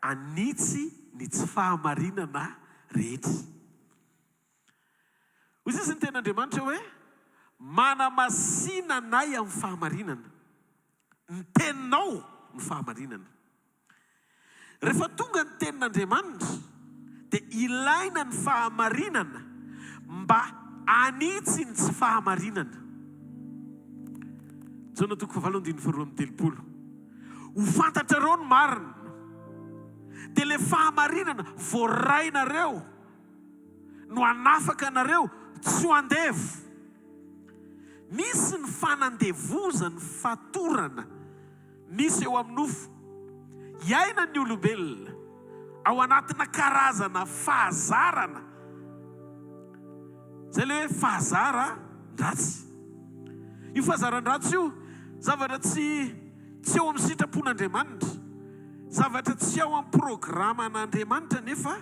hanitsy ny tsy fahamarinana rehetra. Hoy sisa ny tenin'Andriamanitra hoe, Manamasina anay amin'ny fahamarinana. Ny teninao no fahamarinana. Rehefa tonga ny tenin'Andriamanitra dia ilaina ny fahamarinana mba hanitsy ny tsy fahamarinana. Jaona toko fahavalo andininy faharoa amby 30. Ho fantatrareo ny marina, dia ilay fahamarinana voarainareo no hanafaka anareo tsy ho andevo. Misy ny fanandevozan'ny fatorana. Misy eo amin'ny nofo iainan'ny olombelona ao anatina karazana fahazarana, izay ilay hoe fahazaran-dratsy. Io fahazaran-dratsy io, zavatra tsy tsy ao amin'ny sitrapon'Andriamanitra, zavatra tsy ao amin'ny programan'Andriamanitra nefa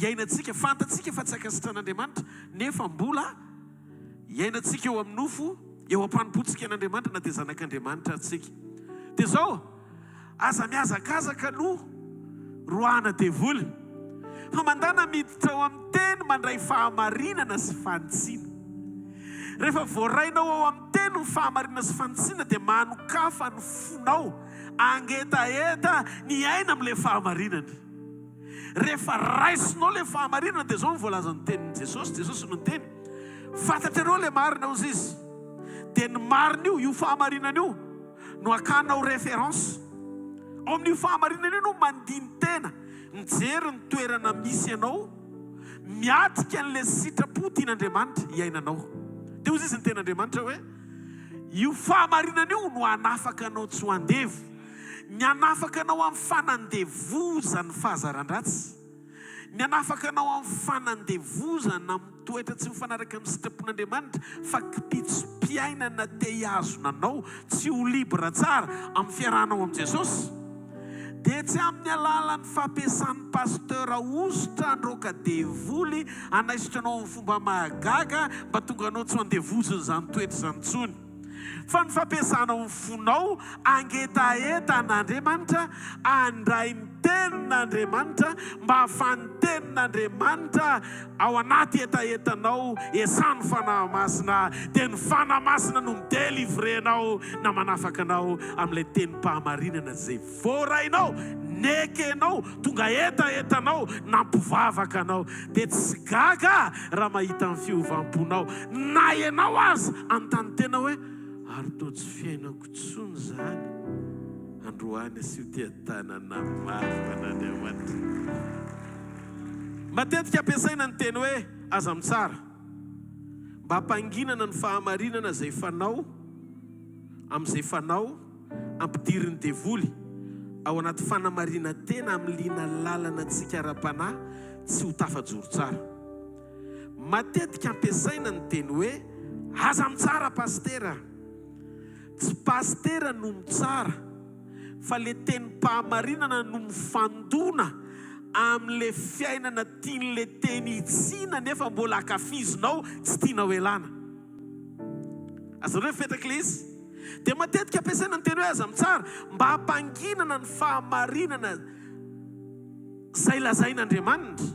iainantsika. Fantatsika fa tsy ankasitran'Andriamanitra nefa mbola iainantsika eo amin'ny nofo, eo am-panompoantsika an'Andriamanitra na dia zanak'Andriamanitra ary tsika. Dia izao, aza mihazakazaka aloha roahana devoly, fa mandàna miditra ao amin'ny teny mandray fahamarinana sy fanitsiana. Rehefa voarainao ao amin'ny teny ny fahamarinana sy fanitsiana dia manokafa ny fonao hangetaheta ny hiaina amin'ilay fahamarinana. Rehefa raisinao ilay fahamarinana dia izao no voalazan'ny tenin'i Jesosy, Jesosy no niteny, Fantatrareo ilay marina hozy izy. Dia ny marina io, io fahamarinana io no akanao référence. Ao amin'io fahamarinana io no mandini-tena, mijery ny toerana misy anao, miatrika an'ilay sitrapo tian'Andriamanitra hiainanao. Dia hozy izy ny tenin'Andriamanitra hoe, io fahamarinana io no hanafaka anao tsy ho andevo. Ny hanafaka anao amin'ny fanandevozan'ny fahazaran-dratsy. Ny hanafaka anao amin'ny fanandevozana amin'ny toetra tsy mifanaraka amin'ny sitrapon'Andriamanitra fa kipitsom-piainana te hihazona anao tsy ho libre tsara amin'ny fiarahanao amin'i Jesosy dia tsy amin'ny alalan'ny fampiasan'ny pasteur hosotra handroaka devoly hanaisotra anao amin'ny fomba mahagaga mba tonga anao tsy ho andevozin'izany toetra izany intsony. Fa ny fampiasanao ny fonao hangetaheta an'Andriamanitra, handray ny Tenin'Andriamanitra, mba hahafahan'ny Tenin'Andriamanitra ao anaty hetahetanao esan'ny Fanahy Masina, dia ny Fanahy Masina no mi-delivrer anao na manafaka anao amin'ilay tenim-pahamarinana izay voarainao, nekenao, tonga hetahetanao, nampivavaka anao. Dia tsy gaga raha mahita ny fiovam-ponao. Na ianao aza hanontany tena hoe, Ary toa tsy fiainako intsony izany androany asio tia-tanana mafy an'Andriamanitra. Matetika ampiasaina ny teny hoe aza mitsara mba hampanginana ny fahamarinana izay fanao amin'izay fanao ampidirin'ny devoly ao anaty fanamarinan-tena hamiliana lalana antsika ara-panahy tsy ho tafajoro tsara. Matetika ampiasaina ny teny hoe aza mitsara pasitera. Tsy pasitera no mitsara fa le tenim-pahamarinana no mifandona amin'le fiainana tian'le teny hitsiana nefa mbola ankafizinao tsy tianao elana. Azonareo ny fetrak'le izy? Dia matetika ampiasaina ny teny hoe aza mitsara mba hampanginana ny fahamarinana izay lazain'Andriamanitra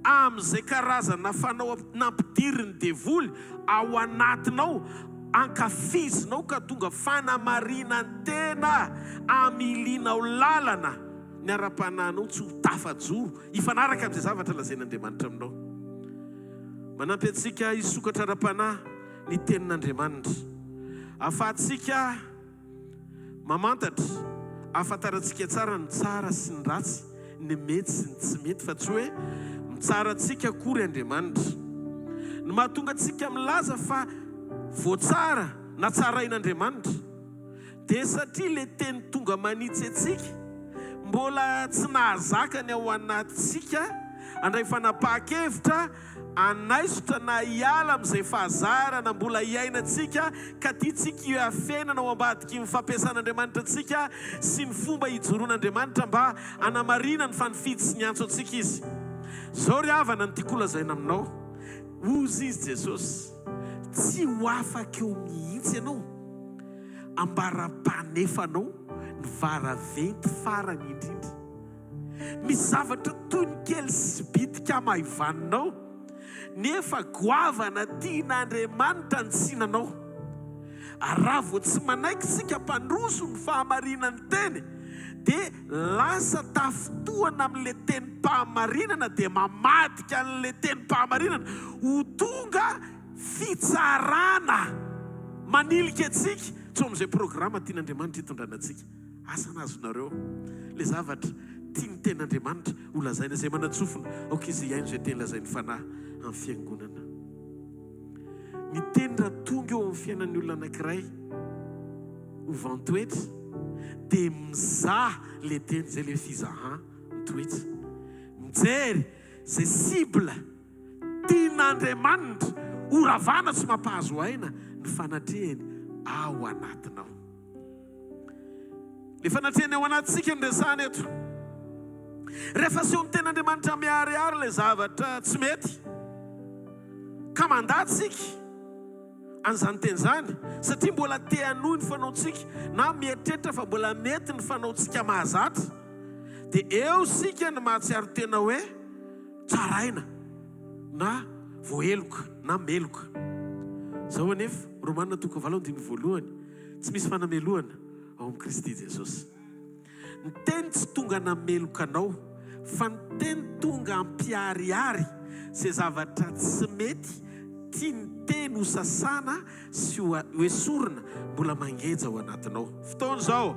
amin'izay karazana fanao nampidirin'ny devoly ao anatinao, ankafizinao ka tonga fanamarinan-tena amilianao lalana ny ara-panahinao tsy ho tafajoro hifanaraka amin'izay zavatra lazain'Andriamanitra aminao. Manampy antsika hisokatra ara-panahy ny Tenin'Andriamanitra. Ahafahantsika mamantatra, ahafantarantsika tsara ny tsara sy ny ratsy, ny mety sy ny tsy mety, fa tsy hoe mitsara antsika akory Andriamanitra. Ny mahatonga antsika milaza fa voatsara na tsarain'Andriamanitra, dia satria ilay teny tonga manitsy antsika mbola tsy nahazaka ny ao anatintsika handray fanapahan-kevitra hanaisotra na hiala amin'izay fahazarana mbola iainantsika ka tiantsika hiafenana ao ambadiky ny fampiasan'Andriamanitra antsika sy ny fomba ijoroan'Andriamanitra mba hanamarinany fa nifidy sy niantso antsika Izy. Izao ry havana no tiako holazaina aminao, hozy Izy Jesosy, tsy ho afaka eo mihitsy ianao ambara-panefanao ny varaventy farany indrindra. Misy zavatra toy ny kely sy bitika hamaivaninao, nefa goavana tian'Andriamanitra ny tsinanao. Ary raha vao tsy manaiky isika mpandroso ny fahamarinan'ny teny, dia lasa tafintohana amin'ilay tenim-pahamarinana, dia mamadika an'ilay tenim-pahamarinana ho tonga fitsarana manilika antsika tsy ao amin'izay programa tian'Andriamanitra hitondrana antsika. Asa na azonareo ilay zavatra tian'ny Tenin'Andriamanitra ho lazaina. Izay manan-tsofina, aoka izy hihaino izay teny lazain'ny Fanahy amin'ny fiangonana. Ny teny raha tonga eo amin'ny fiainan'ny olona anankiray ho vantoetra dia mizaha ilay teny, izay ilay fizahan-toetra. Mijery izay cible Tian'Andriamanitra horavana sy mampahazo aina ny fanatrehany. ao anatinao. Ilay fanatrehany ao anatintsika no resahana eto. Rehefa asehon'ny Tenin'Andriamanitra miharihary ilay zavatra tsy mety, ka mandà tsika an'izany teny izany, satria mbola te hanohy ny fanaontsika, na mieritreritra fa mbola mety ny fanaontsika mahazatra, dia eo isika no mahatsiaro tena hoe tsaraina na voaheloka na meloka. Izao anefa, Romana toko valo andininy voalohany, Tsy misy fanamelohana ao amin'i Kristy Jesosy. Ny teny tsy tonga nameloka anao, fa ny teny tonga hampiharihary izay zavatra tsy mety tian'ny teny ho sasana sy ho esorina mbola mangeja ao anatinao. Fotoana izao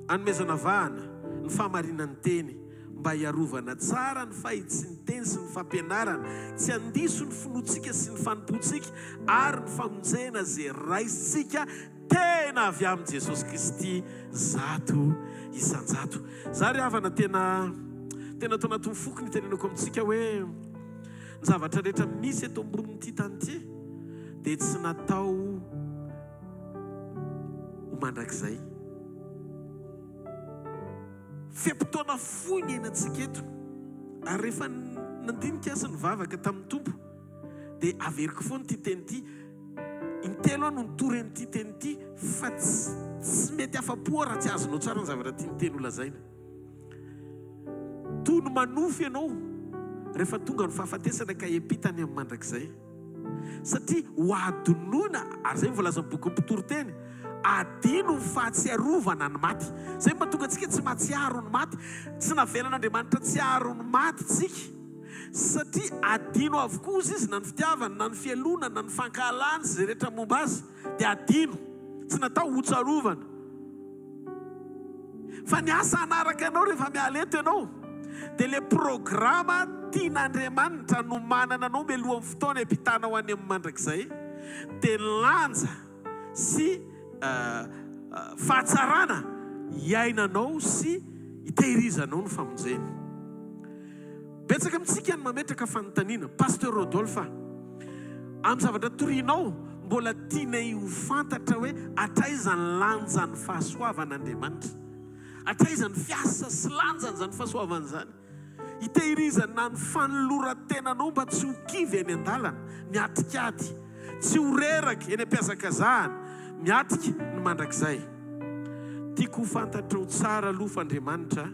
hanomezana vahana ny fahamarinan'ny teny mba hiarovana tsara ny fahitsin'ny teny sy ny fampianarana, tsy handiso ny finoantsika sy ny fanompoantsika ary ny famonjena izay raisintsika tena avy amin'i Jesosy Kristy 100%. Za ry havana tena tena ato anatin'ny foko ny itenenako amintsika hoe ny zavatra rehetra misy eto ambonin'ity tany ity dia tsy natao ho mandrakizay. Fe-potoana fohy ny iainantsika eto, ary rehefa nandinika aho sy nivavaka tamin'ny Tompo, dia averiko foana ity teny ity, intelo aho no nitory an'ity teny ity, fa tsy tsy mety afa-po aho raha tsy azonao tsara ny zavatra tian'ny teny holazaina. Toy ny manofy ianao rehefa tonga ny fahafatesana ka hiampita any amin'ny mandrakizay. Satria ho hadinoina, ary izay no voalazan'ny bokin'ny Mpitoriteny, adino ny fahatsiarovana ny maty. Izay no mahatonga antsika tsy mahatsiaro ny maty. Tsy navelan'Andriamanitra tsiaro ny maty isika, satria adino avokoa ozy izy, na ny fitiavany, na ny fialonany, na ny fankahalany sy izay rehetra momba azy dia adino. Tsy natao hotsarovana. Fa ny asa hanaraka anao rehefa miala eto ianao dia ilay programa tian'Andriamanitra nomanana anao mialohan'ny fotoana hiampitanao any amin'ny mandrakizay dia ny lanja sy fahatsarana hiainanao sy hitehirizanao ny famonjeny. Betsaka amintsika ny mametraka fanontaniana, Pasteur Rodolphe a! Amin'ny zavatra torianao, mbola tianay ho fantatra hoe hatraiza ny lanjan'ny fahasoavan'Andriamanitra? Hatraiza ny fiasa sy lanjan'izany fahasoavana izany? Hitehirizana ny fanoloran-tenanao mba tsy ho kivy eny an-dalana, miatrika ady, tsy ho reraka eny am-pihazakazahana, miatrika ny mandrakizay. Tiako ho fantatrao tsara aloha fa Andriamanitra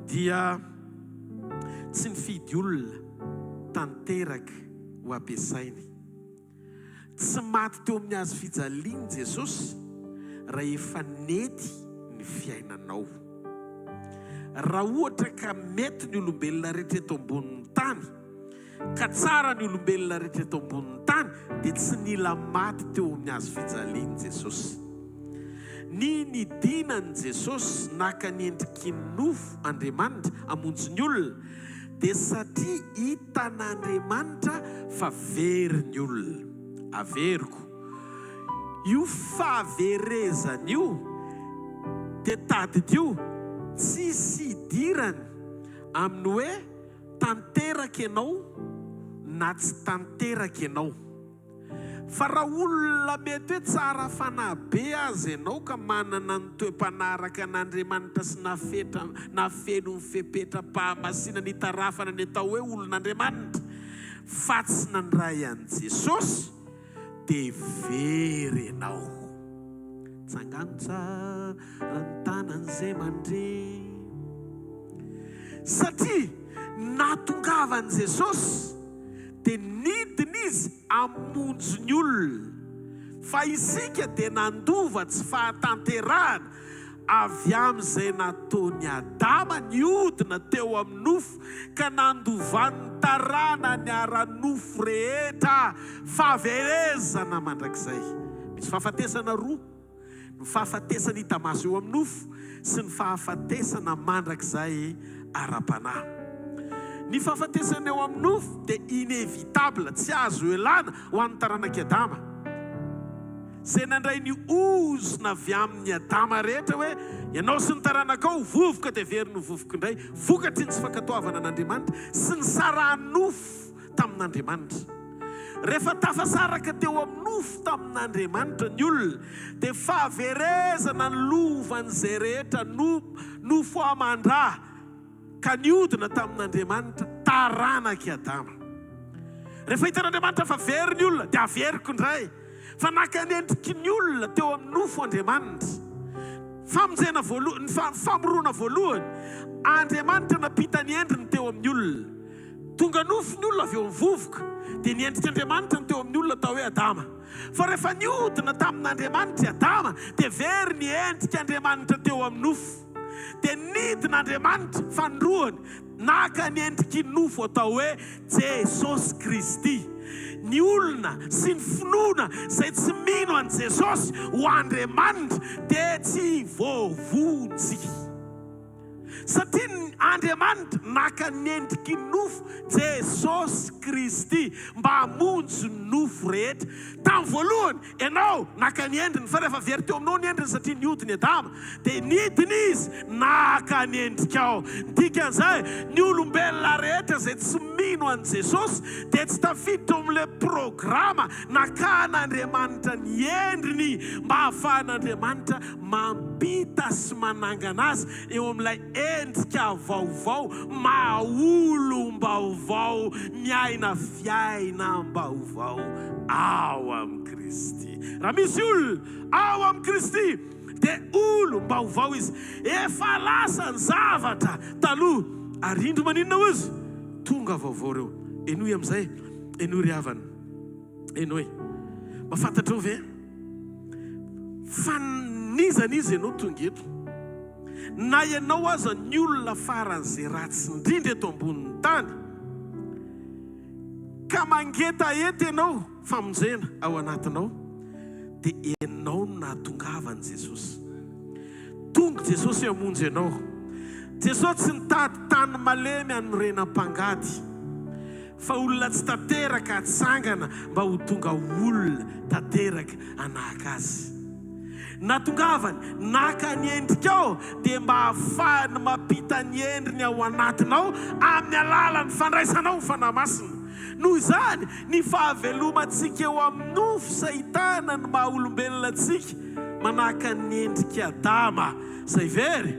dia. Tsy nifidy olona tanteraka ho ampiasainy. Tsy maty teo amin'ny hazo fijaliana Jesosy raha efa nety ny fiainanao. Raha ohatra ka mety ny olombelona rehetra eto ambonin'ny tany, Ka tsara ny olombelona rehetra eto ambonin'ny tany dia tsy nila maty teo amin'ny hazo fijaliany Jesosy. Ny nidinan'i Jesosy naka ny endriky ny nofo Andriamanitra hamonjy ny olona dia satria hitan'Andriamanitra fa very ny olona. Averiko. Io fahaverezana io dia tadidio tsisy idirany amin'ny hoe Tanteraka ianao na tsy tanteraka ianao. Fa raha olona mety hoe tsara fanahy be aza ianao ka manana ny toe-panahy araka an'Andriamanitra sy nafetra nafeno ny fepetram-pahamasinana itarafana ny atao hoe olon'Andriamanitra fa tsy nandray an'i Jesosy dia very ianao. Tsangano tsara ny tanan'izay mandre. Satria nahatongavan'i Jesosy dia nidina Izy hamonjy ny olona. Fa isika dia nandova tsy fahatanterahana avy amin'izay nataon'i Adama nihodina teo amin'ny nofo ka nandovan'ny taranany ara-nofo rehetra fahaverezana mandrakizay. Misy fahafatesana roa, ny fahafatesana hita maso eo amin'ny nofo sy ny fahafatesana mandrakizay ara-panahy. Ny fahafatesana eo amin'ny nofo dia inévitable, tsy azo ialana ho an'ny taranak'i Adama. Izay nandray ny ozona avy amin'i Adama rehetra hoe, Ianao sy ny taranakao ho vovoka dia very ny ho vovoka indray, vokatry ny tsy fankatoavana an'Andriamanitra sy ny saraha-nofo tamin'Andriamanitra. Rehefa tafasaraka teo amin'ny nofo tamin'Andriamanitra ny olona, dia fahaverezana ny lovan'izay rehetra nofo aman-dra ka niodina tamin'Andriamanitra, taranak'i Adama. Rehefa hitan'Andriamanitra fa very ny olona, dia averiko indray fa naka ny endriky ny olona teo amin'ny nofo Andriamanitra. Famonjena voalohany, ny famorona voalohany, Andriamanitra nampita ny endriny teo amin'ny olona. Tonga nofo ny olona avy eo amin'ny vovoka, dia ny endrik'Andriamanitra no teo amin'ny olona atao hoe Adama. Fa rehefa nihodina tamin'Andriamanitra i Adama, dia very ny endrik'Andriamanitra teo amin'ny nofo. Dia nidina Andriamanitra fanindroany, naka ny endriky ny nofo atao hoe Jesosy Kristy. Ny olona sy ny finoana izay tsy mino an'i Jesosy ho Andriamanitra dia tsy voavonjy. Satria ny Andriamanitra naka ny endriky ny nofo, Jesosy Kristy, mba hamonjy ny nofo rehetra. Tamin'ny voalohany, ianao naka ny endriny, fa rehefa very teo aminao ny endriny satria nihodina i Adama, dia nidina Izy naka ny endrikao. Ny dikan'izay, ny olombelona rehetra izay tsy mino an'i Jesosy dia tsy tafiditra ao amin'ilay programa nakan'Andriamanitra ny endriny mba hahafahan'Andriamanitra mampita sy manangana azy eo amin'ilay endrika vaovao maha olom-baovao miaina fiainam-baovao ao amin'i Kristy. Raha misy olona ao amin'i Kristy dia olom-baovao izy. Efa lasa ny zavatra taloha ary indro maninona hoy izy? Tonga vaovao ireo. Henoy amin'izay, henoy ry havana. Henoy. Mba fantatrao ve fa n'iza n'iza ianao tonga eto, na ianao aza ny olona faran'izay ratsy indrindra eto ambonin'ny tany, ka mangetaheta ianao famonjena ao anatinao, dia ianao no nahatongavan'i Jesosy. Tonga Jesosy hamonjy anao. Jesosy tsy nitady tany malemy hanorenam-pangady. Fa olona tsy tanteraka atsangana mba ho tonga olona tanteraka hanahaka azy. Natongavany naka ny endrikao dia mba hahafahany mampita ny endriny ao anatinao amin'ny alalan'ny fandraisanao ny Fanahy Masina. Noho izany, ny fahavelomantsika eo amin'ny nofo sy ahitana ny maha olombelona antsika manahaka ny endrik'i Adama izay very,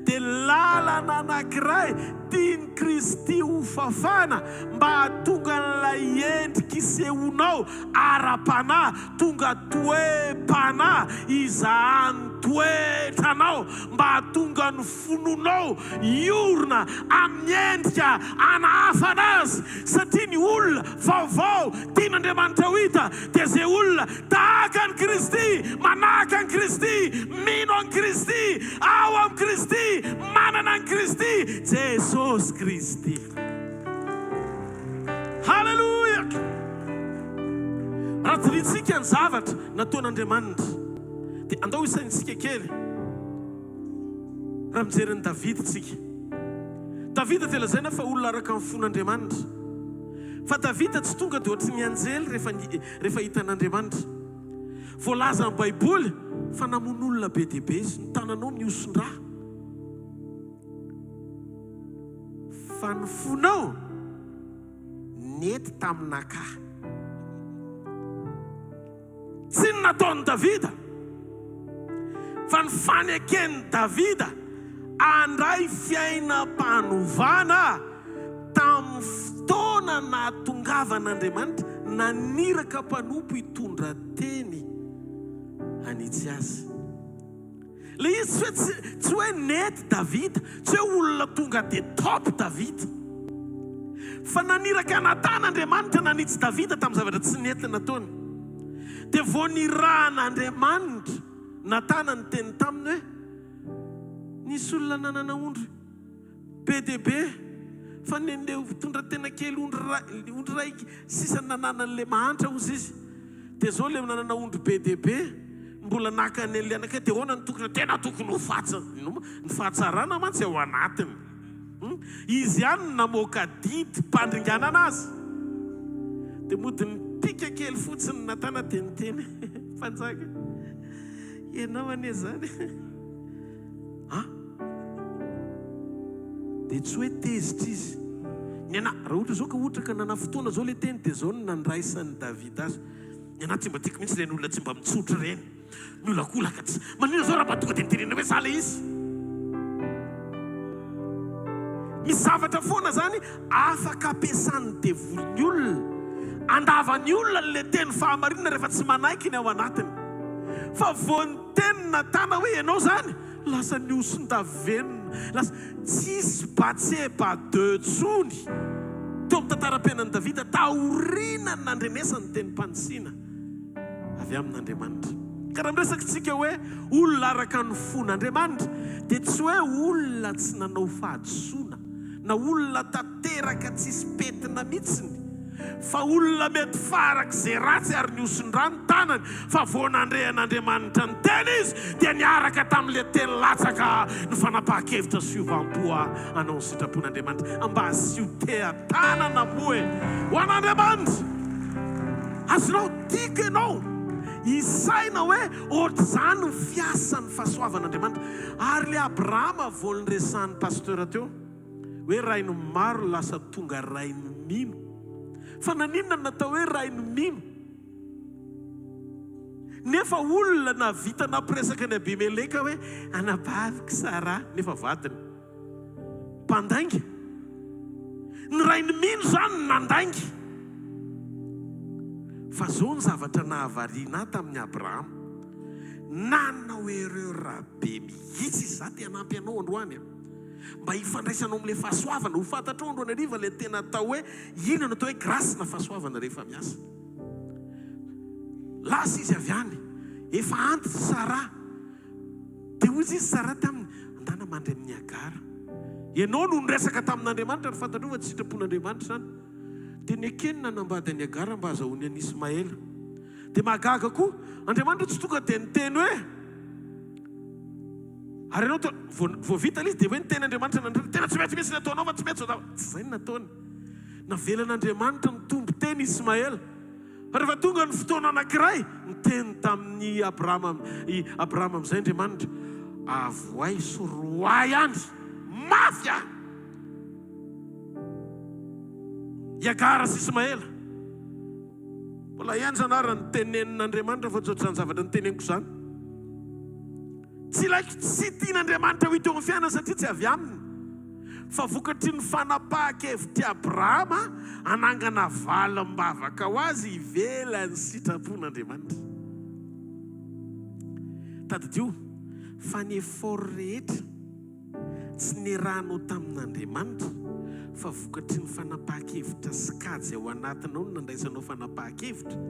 dia lalana anankiray tian'i Kristy ho fafana mba hahatonga an'ilay endrika isehoanao ara-panahy tonga toe-panahy izahan'ny toetranao mba hahatonga ny finoanao hiorina amin'ny endrika anahafana azy satria ny olona vaovao tian'Andriamanitra ho hita dia izay olona tahaka an'i Kristy, manahaka an'i Kristy, mino an'i Kristy, ao amin'i Kristy, manana an'i Kristy, Jesosy Kristy. Haleloia! Raha dinihintsika ny zavatra nataon'Andriamanitra, dia andao hisaintsika kely. Raha mijery an'i Davida isika. Davida dia lazaina fa olona araka ny fon'Andriamanitra. Fa Davida tsy tonga dia ohatry ny anjely rehefa rehefa hitan'Andriamanitra. Voalazan'ny Baiboly fa namono olona be dia be izy, ny tananao mihoson-drà. Fa ny fonao nety tamin'Akà. Tsy ny nataon'i Davida, fa ny faneken'i Davida handray fiainam-panovana tamin'ny fotoana nahatongavan'Andriamanitra naniraka mpanompo hitondra teny hanitsy azy. Ilay izy tsy hoe tsy tsy hoe nety Davida, tsy hoe olona tonga dia top Davida. Fa naniraka Natana Andriamanitra nanitsy Davida tamin'ny zavatra tsy nety nataony. Dia vao nirahan'Andriamanitra Natana niteny taminy hoe, Nisy olona nanana ondry. Be dia be fa nen'le mpitondra tena kely ondry ray ondry ray sisa nananan'le mahantra ozy izy dia zao le nanana ondry be dia be mbola naka an'le anakay dia ahoana no tokony tena tokony ho fatsy ny fahatsarana mantsy ao anatiny hum izy ihany no namoaka didy mpandringanana azy dia mody nipika kely fotsiny Natana dia niteny mpanjaka ianao anie zany An! Dia tsy hoe tezitra izy. Ny anà, raha ohatra izao ka ohatra ka nanafotoana izao ilay teny dia izao no nandraisan'i Davida azy, Ny anà tsy mba tiako mihitsy ireny olona tsy mba mitsotra ireny, miolakolaka tsy. Maninona izao raha mba tonga dia nitenenina hoe za ilay izy? Misy zavatra foana izany afaka ampiasan'ny devoly ny olona, andavan'ny olona ilay teny fahamarinana rehefa tsy manaiky ny ao anatiny. Fa vao niteny Natana hoe ianao izany, Lasa nihoson-davenona, lasa tsisy Batseba deux tsony teo amin'ny tantaram-piainan'i Davida taorian'ny nandrenesany ny tenim-panisiana avy amin'Andriamanitra. Ka raha miresaka isika hoe olona araka ny fon'Andriamanitra dia tsy hoe olona tsy nanao fahadisoana na olona tanteraka tsisy pentina mihitsiny Fa olona mety farak'izay ratsy ary nihoson-drà ny tanany, fa vao nandre an'Andriamanitra niteny izy, dia niaraka tamin'ilay teny latsaka ny fanapahan-kevitra sy fiovam-po hanao ny sitrapon'Andriamanitra. Mba asio teha-tanana moa e! Ho an'Andriamanitra! Azonao, tiako ianao hisaina hoe ohatr'izany ny fiasan'ny fahasoavan'Andriamanitra. Ary ilay Abrahama vao niresahan'ny Pasteur teo. Hoe rain'ny maro lasa tonga rain'ny mino. Fa naninona no natao hoe rain'ny mino? Nefa olona nahavita nampiresaka an'i Abimeleka hoe anabaviko Saraha, nefa vadiny. Mpandainga. Ny rain'ny mino izany no nandainga. Fa izao ny zavatra nahavariana ahy tamin'i Abrahama. Nanao erreur be mihitsy izy. Za te hanampy anao androany an. Mba hifandraisanao amin'ilay fahasoavana, ho fantatrao androany hariva ilay tena atao hoe inona no atao hoe grâce na fahasoavana rehefa miasa. Lasa izy avy any, efa antitra Sarah. Dia hoy izy Sarah taminy, andana mandry amin'i Hagara. Ianao no niresaka tamin'Andriamanitra ary fantatrao fa tsy sitrapon'Andriamanitra izany. Dia nekeny nanambady an'i Hagara mba hahazahoany an'i Ismaela. Dia mahagaga koa, Andriamanitra tsy tonga dia niteny hoe, Ary ianao toa, vao, vao vita ilay izy dia hoe niteny Andriamanitra nandritra, tena tsy mety mihitsy ny ataonao fa tsy mety izao zavatra. Tsy izay no nataony. Navelan'Andriamanitra nitombo teny Ismaela. Fa rehefa tonga ny fotoana anankiray, niteny tamin'i Abrahama, i Abrahama amin'izay Andriamanitra, Avoay sy roahy any, mafy ah! I Hagara sy Ismaela. Mbola henjana ary ny tenenin'Andriamanitra fa tsy ohatr'izany zavatra noteneniko izany. Tsy ilaiko, tsy tian'Andriamanitra ho hita eo amin'ny fiainana satria tsy avy aminy. Fa vokatry ny fanapahan-kevitr'i Abrahama hanangana valim-bavaka ho azy ivelan'ny sitrapon'Andriamanitra. Tadidio fa ny effort rehetra Tsy niarahanao tamin'Andriamanitra, fa vokatry ny fanapahan-kevitra sy kajy ao anatinao no nandraisanao fanapahan-kevitra.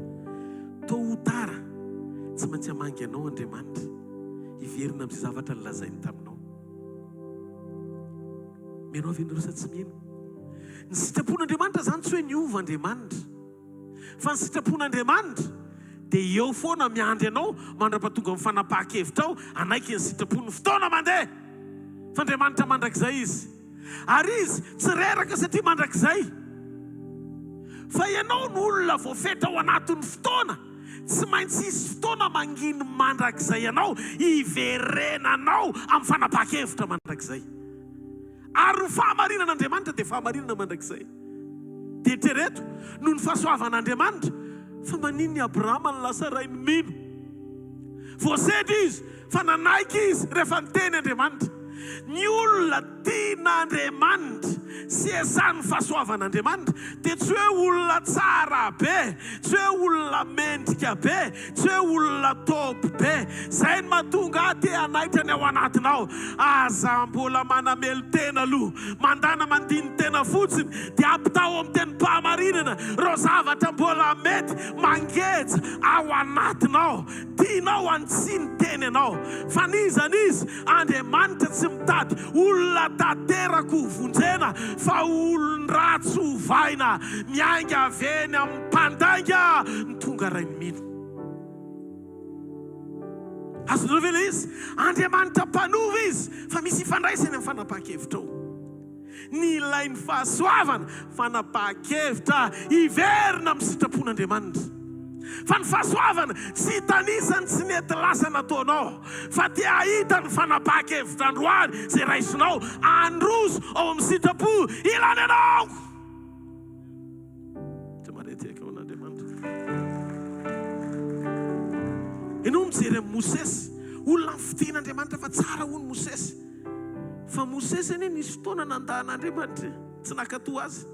Tôt ou tard, tsy maintsy hamangy anao Andriamanitra, hiverina amin'izay zavatra nolazainy taminao. Mino aho ve ianareo sa tsy mino? Ny sitrapon'Andriamanitra izany tsy hoe niova Andriamanitra. Fa ny sitrapon'Andriamanitra dia eo foana miandry anao mandra-pahatonga amin'ny fanapahan-kevitrao hanaiky ny sitrapony. Ny fotoana mandeha fa Andriamanitra mandrakizay Izy. Ary Izy tsy reraka satria mandrakizay. Fa ianao no olona voafetra ao anatin'ny fotoana. Tsy maintsy hisy fotoana manginy mandrakizay anao hiverenanao amin'ny fanapahan-kevitra mandrakizay. Ary ny fahamarinan'Andriamanitra dia fahamarinana mandrakizay. Dia eritrereto, noho ny fahasoavan'Andriamanitra, fa maninona i Abrahama no lasa rain'ny mino? Voasedra izy, fa nanaiky izy rehefa niteny Andriamanitra. Ny olona tian'Andriamanitra sy esan'ny fahasoavan'Andriamanitra dia tsy hoe olona tsara be, tsy hoe olona mendrika be, Tsy hoe olona top be. Zay no mahatonga ahy te hanaitra ny ao anatinao. Aza mbola manamelo-tena aloha. Mandana mandini-tena fotsiny dia ampitao amin'ny tenim-pahamarinana ireo zavatra mbola mety mangeja ao anatinao. Tianao hanitsy ny teny ianao. Fa n'iza n'iza, Andriamanitra tsy mitady olona tanteraka ho vonjena fa olon-dratsy hovaina. Miainga avy eny amin'ny mpandainga ny tonga rain'ny mino. Azonareo ve ilay izy? Andriamanitra mpanova izy fa misy ifandraisany amin'ny fanapahan-kevitrao. Ny ilain'ny fahasoavana, fanapahan-kevitra hiverina amin'ny sitrapon'Andriamanitra. Fa ny fahasoavana tsy hitanisa ny tsy nety lasa nataonao, fa te hahita ny fanapahan-kevitra androany izay raisinao handroso ao amin'ny sitrapo ilany anao. Ianao mijery an'i Mosesy, olona nofidin'Andriamanitra fa tsara hono Mosesy. Fa Mosesy anie nisy fotoana nandà an'Andriamanitra e, tsy nankatò azy.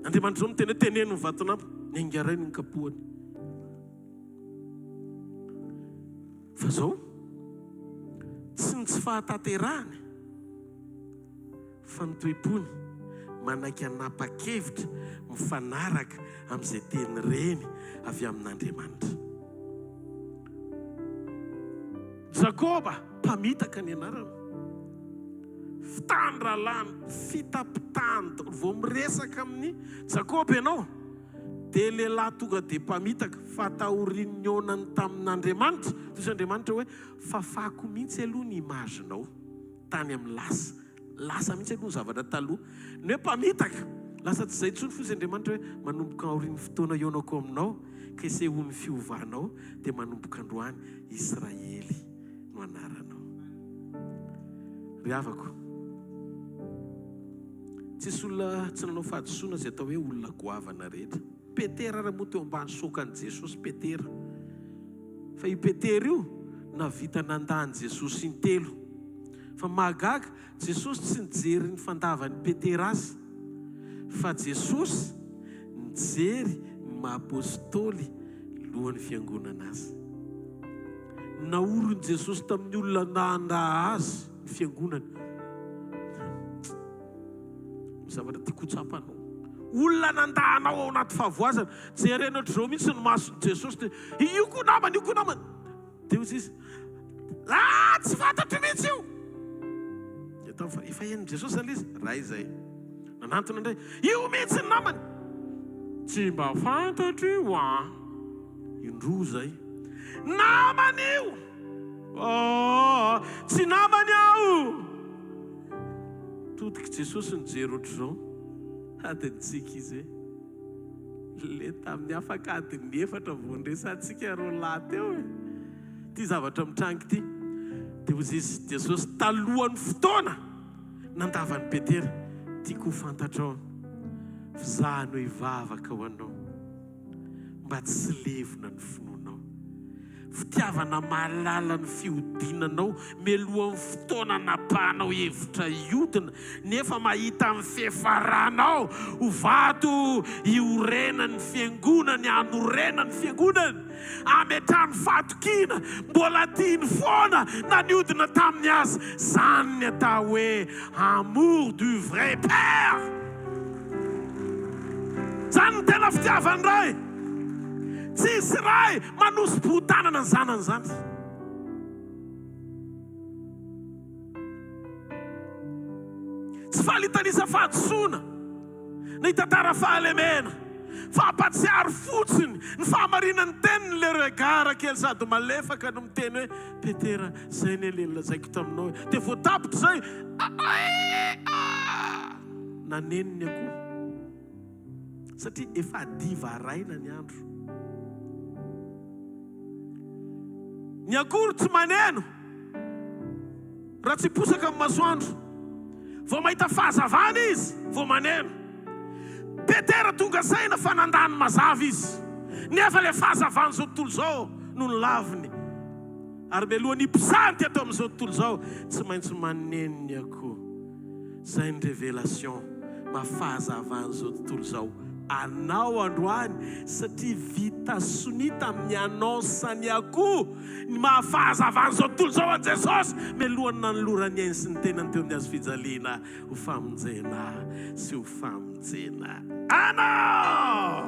Andriamanitra izao miteny hoe teneno ny vatolampy, ny ainga iray no nikapohany. Fa izao, tsy ny tsy fahatanterahany, fa ny toe-pony manaiky hanapa-kevitra mifanaraka amin'izay teny reny avy amin'Andriamanitra. Jakoba, mpamitaka ny anarany. Fitahany rahalahiny, fitapitahany daholo. Vao miresaka amin'i Jakoba ianao, dia lehilahy tonga dia mpamitaka. Fa taorian'ny nihaonany tamin'Andriamanitra, toy izay Andriamanitra hoe, fafako mihitsy aloha ny image-nao. tany amin'ny lasa. Lasa mihitsy aloha ny zavatra taloha. Ny hoe mpamitaka, lasa tsy izay intsony fotsiny Andriamanitra hoe manomboka aorian'ny fotoana hihaonako aminao ka isehoan'ny fiovanao dia manomboka androany Israely no anaranao. Ry havako, tsisy olona tsy nanao fahadisoana izay atao hoe olona goavana rehetra. Petera ary moa teo ambany sokan'i Jesosy Petera. Fa io Petera io nahavita nandà an'i Jesosy intelo. Fa mahagaga, Jesosy tsy nijery ny fandavan'i Petera azy, fa Jesosy nijery ny maha apostoly lohan'ny fiangonana azy. Naorin'i Jesosy tamin'ny olona nandà azy ny fiangonana. Ny zavatra tiako ho tsapanao. Olona nandà anao ao anaty fahavoazana. Jerena ohatr'izao mihitsy ny mason'i Jesosy dia io koa namany, io koa namany. Dia hoy izy, ah, tsy fantatro mihitsy io. Dia tamin'ny fa efa henon'i Jesosy izany ilay izy, ray izay. Nanantona indray, io mihitsy ny namany. Tsy mba fantatro io an. Indroa izay. Namany io. Oh, tsy namany aho. Todik'i Jesosy nijery ohatr'izao. Sady nitsiky izy hoe. Le tamin'ny afaka adin'ny efatra vao niresahantsika roalahy teo e. Ity zavatra mitranga ity. Dia hoy izy, Jesosy talohan'ny fotoana nandavan'i Petera, tiako ho fantatrao f'izaho no hivavaka ho anao mba tsy levona ny finoanao. Fitiavana mahalala ny fihodinanao mialohan'ny fotoana anapahanao hevitra hihodina, nefa mahita ny fiafaranao ho vato iorenan'ny fiangonany, hanorenany fiangonany, ametrahany fahatokiana, mbola tiany foana na nihodina taminy aza. Zany ny atao hoe amour du vrai père. Zany ny tena fitiavan'ny ray. Tsisy ray manosi-boho-tanana ny zanany izany. Tsy faly hitanisa fahadisoana na hitantara fahalemena, fa hampatsiaro fotsiny ny fahamarinan'ny teniny le regard kely sady malefaka no miteny hoe, Petera, zay anie le nolazaiko taminao e. Dia vao tapitra izay, ah! Naneno ny akoho. Satria efa hadiva haraina ny andro. Ny akory tsy maneno raha tsy hiposaka ny masoandro. Vao mahita fahazavana izy vao maneno. Petera tonga saina fa nandà ny mazava izy. Nefa ilay fahazavan'izao tontolo izao no nolaviny. Ary mialohan'ny hiposahany teto amin'izao tontolo izao, tsy maintsy maneno ny akoho. Zay ny révélation maha fahazavan'izao tontolo izao anao androany satria vita sonia tamin'ny annonce ny akoho ny maha fahazavan'izao tontolo izao an'i Jesosy mialohan'ny nanolorany ainy sy ny tenany teo amin'ny hazo fijaliana ho famonjena sy ho famonjena anao.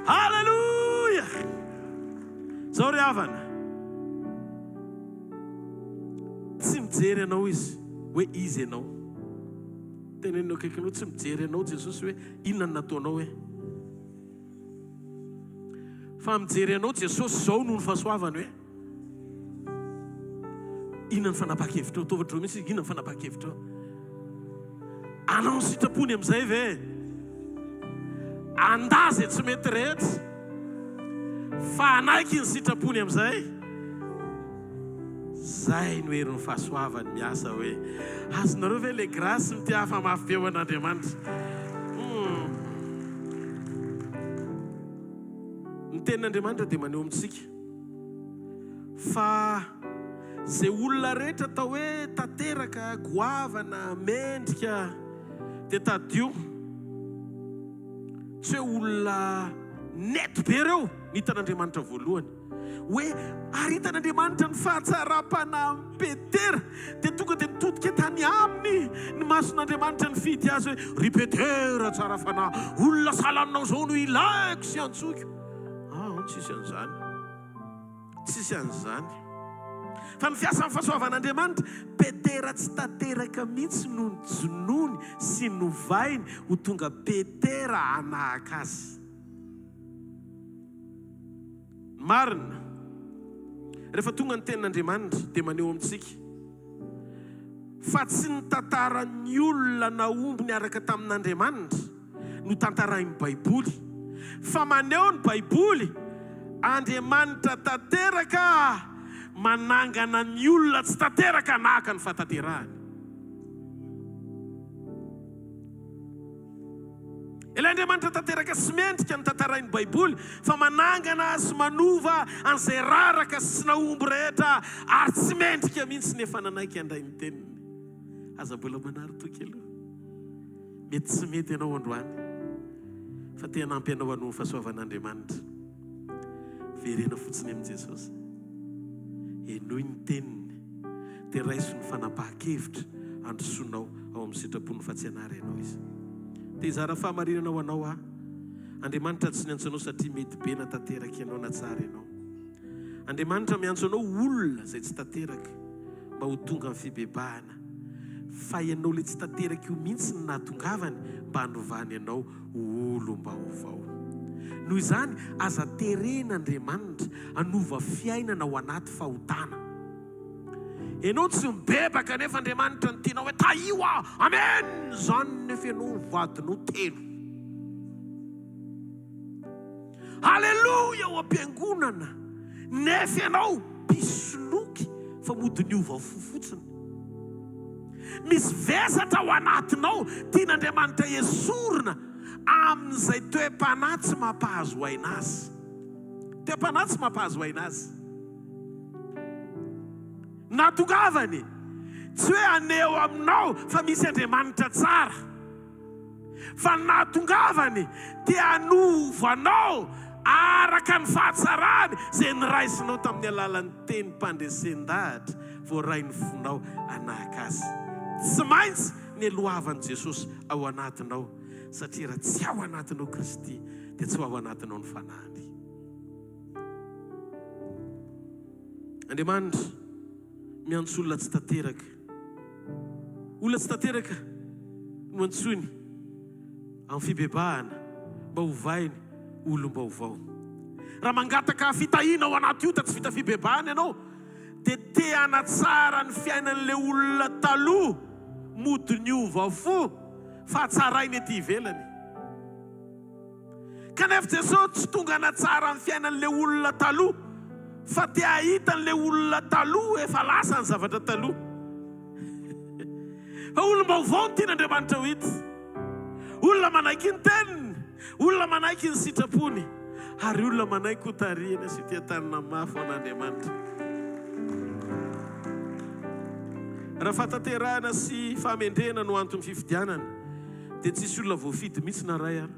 Haleloia! Zao ry havana. Tsy mijery anao Izy hoe iza ianao. Teneno eo akaikinao, tsy mijery anao Jesosy hoe inona no nataonao hoe. Fa mijery anao Jesosy izao noho ny fahasoavany hoe inona ny fanapahan-kevitrao. Ataovy ohatr'izao mihitsy, inona ny fanapahan-kevitrao. Hanao ny sitrapony amin'izay ve? Handà izay tsy mety rehetra fa hanaiky ny sitrapony amin'izay? Izay no herin'ny fahasoavany miasa hoe, azonareo ve ilay grâce mitiafa mafy be ho an'Andriamanitra? Hum. Tenin'Andriamanitra dia maneho amintsika fa izay olona rehetra atao hoe tanteraka, goavana, mendrika dia tadidio tsy hoe olona nety be ireo ny hitan'Andriamanitra voalohany. Hoe ary hitan'Andriamanitra ny fahatsaram-panahin'i Petera, dia tonga dia nitodika tany aminy ny mason'Andriamanitra nifidy azy hoe, Ry Petera tsara fanahy, olona sahala aminao izao no ilaiko sy antsoiko. Ah, tsisy an'izany. Tsisy an'izany. Fa ny fiasan'ny fahasoavan'Andriamanitra, Petera tsy tanteraka mihitsy no nojonoiny sy novainy ho tonga Petera hanahaka azy. Marina, rehefa tonga ny Tenin'Andriamanitra dia maneho amintsika fa tsy ny tantaran'ny olona nahomby niaraka tamin'Andriamanitra no tantarain'ny Baiboly, fa maneho ny Baiboly Andriamanitra tanteraka manangana ny olona tsy tanteraka hanahaka ny fahatanterahany. Ilay Andriamanitra tanteraka sy mendrika no tantarain'ny Baiboly fa manangana sy manova an'izay raraka sy tsy nahomby rehetra ary tsy mendrika mihitsy nefa nanaiky handray ny teniny. Aza mbola manary toky aloha. Mety tsy mety ianao androany fa te hanampy anao hanoa ny fahasoavan'Andriamanitra. Verena fotsiny amin'i Jesosy. Henoy ny teniny. dia raiso ny fanapahan-kevitra handrosoanao ao amin'ny sitrapony fa tsy hanary anao Izy. Te hizara fahamarinana ho anao aho. Andriamanitra tsy niantso anao satria mety be na tanteraka ianao na tsara ianao. Andriamanitra miantso anao olona izay tsy tanteraka mba ho tonga amin'ny fibebahana. Fa ianao ilay tsy tanteraka io mihitsy no nahatongavany mba hanovany anao ho olom-baovao. Noho izany, aza terena Andriamanitra hanova fiainana ao anaty fahotana. Enao tsy mibebaka nefa Andriamanitra no tianao hoe tahio aho. Amen! Zany nefa enao vadinao telo. Aleloia ao am-piangonana nefa ianao mpisoloky fa mody niova fo fotsiny. Misy vesatra ao anatinao tian'Andriamanitra esorina amin'izay toe-panahy tsy mampahazo aina azy. Toe-panahy tsy mampahazo aina azy. Nahatongavany, tsy hoe haneho aminao fa misy Andriamanitra tsara, fa ny nahatongavany dia hanova anao araka ny fahatsarany izay noraisinao tamin'ny alalan'ny tenim-pandresen-dahatra voarain'ny fonao hanahaka Azy. Tsy maintsy nialohavan'i Jesosy ao anatinao, satria raha tsy ao anatinao Kristy, dia tsy ho ao anatinao ny Fanahiny. Andriamanitra miantso olona tsy tanteraka. Olona tsy tanteraka no antsoiny amin'ny fibebahana mba hovainy ho olom-baovao. Raha mangataka fitahiana ao anaty ota tsy vita fibebahana ianao dia te hanatsara ny fiainan'ilay olona taloha mody niova fo fa hatsarainy ety ivelany. Kanefa Jesosy tsy tonga hanatsara ny fiainan'ilay olona taloha, fa te hahita an'ilay olona taloha efa lasa ny zavatra taloha. Fa olom-baovao no tian'Andriamanitra ho hita. Olona manaiky ny teniny, olona manaiky ny sitrapony, ary olona manaiky ho tarihina sy tia tanana mafy ho an'Andriamanitra. Raha fahatanterahana sy fahamendrehana no anton'ny fifidianana, dia tsisy olona voafidy mihitsy na ray ary.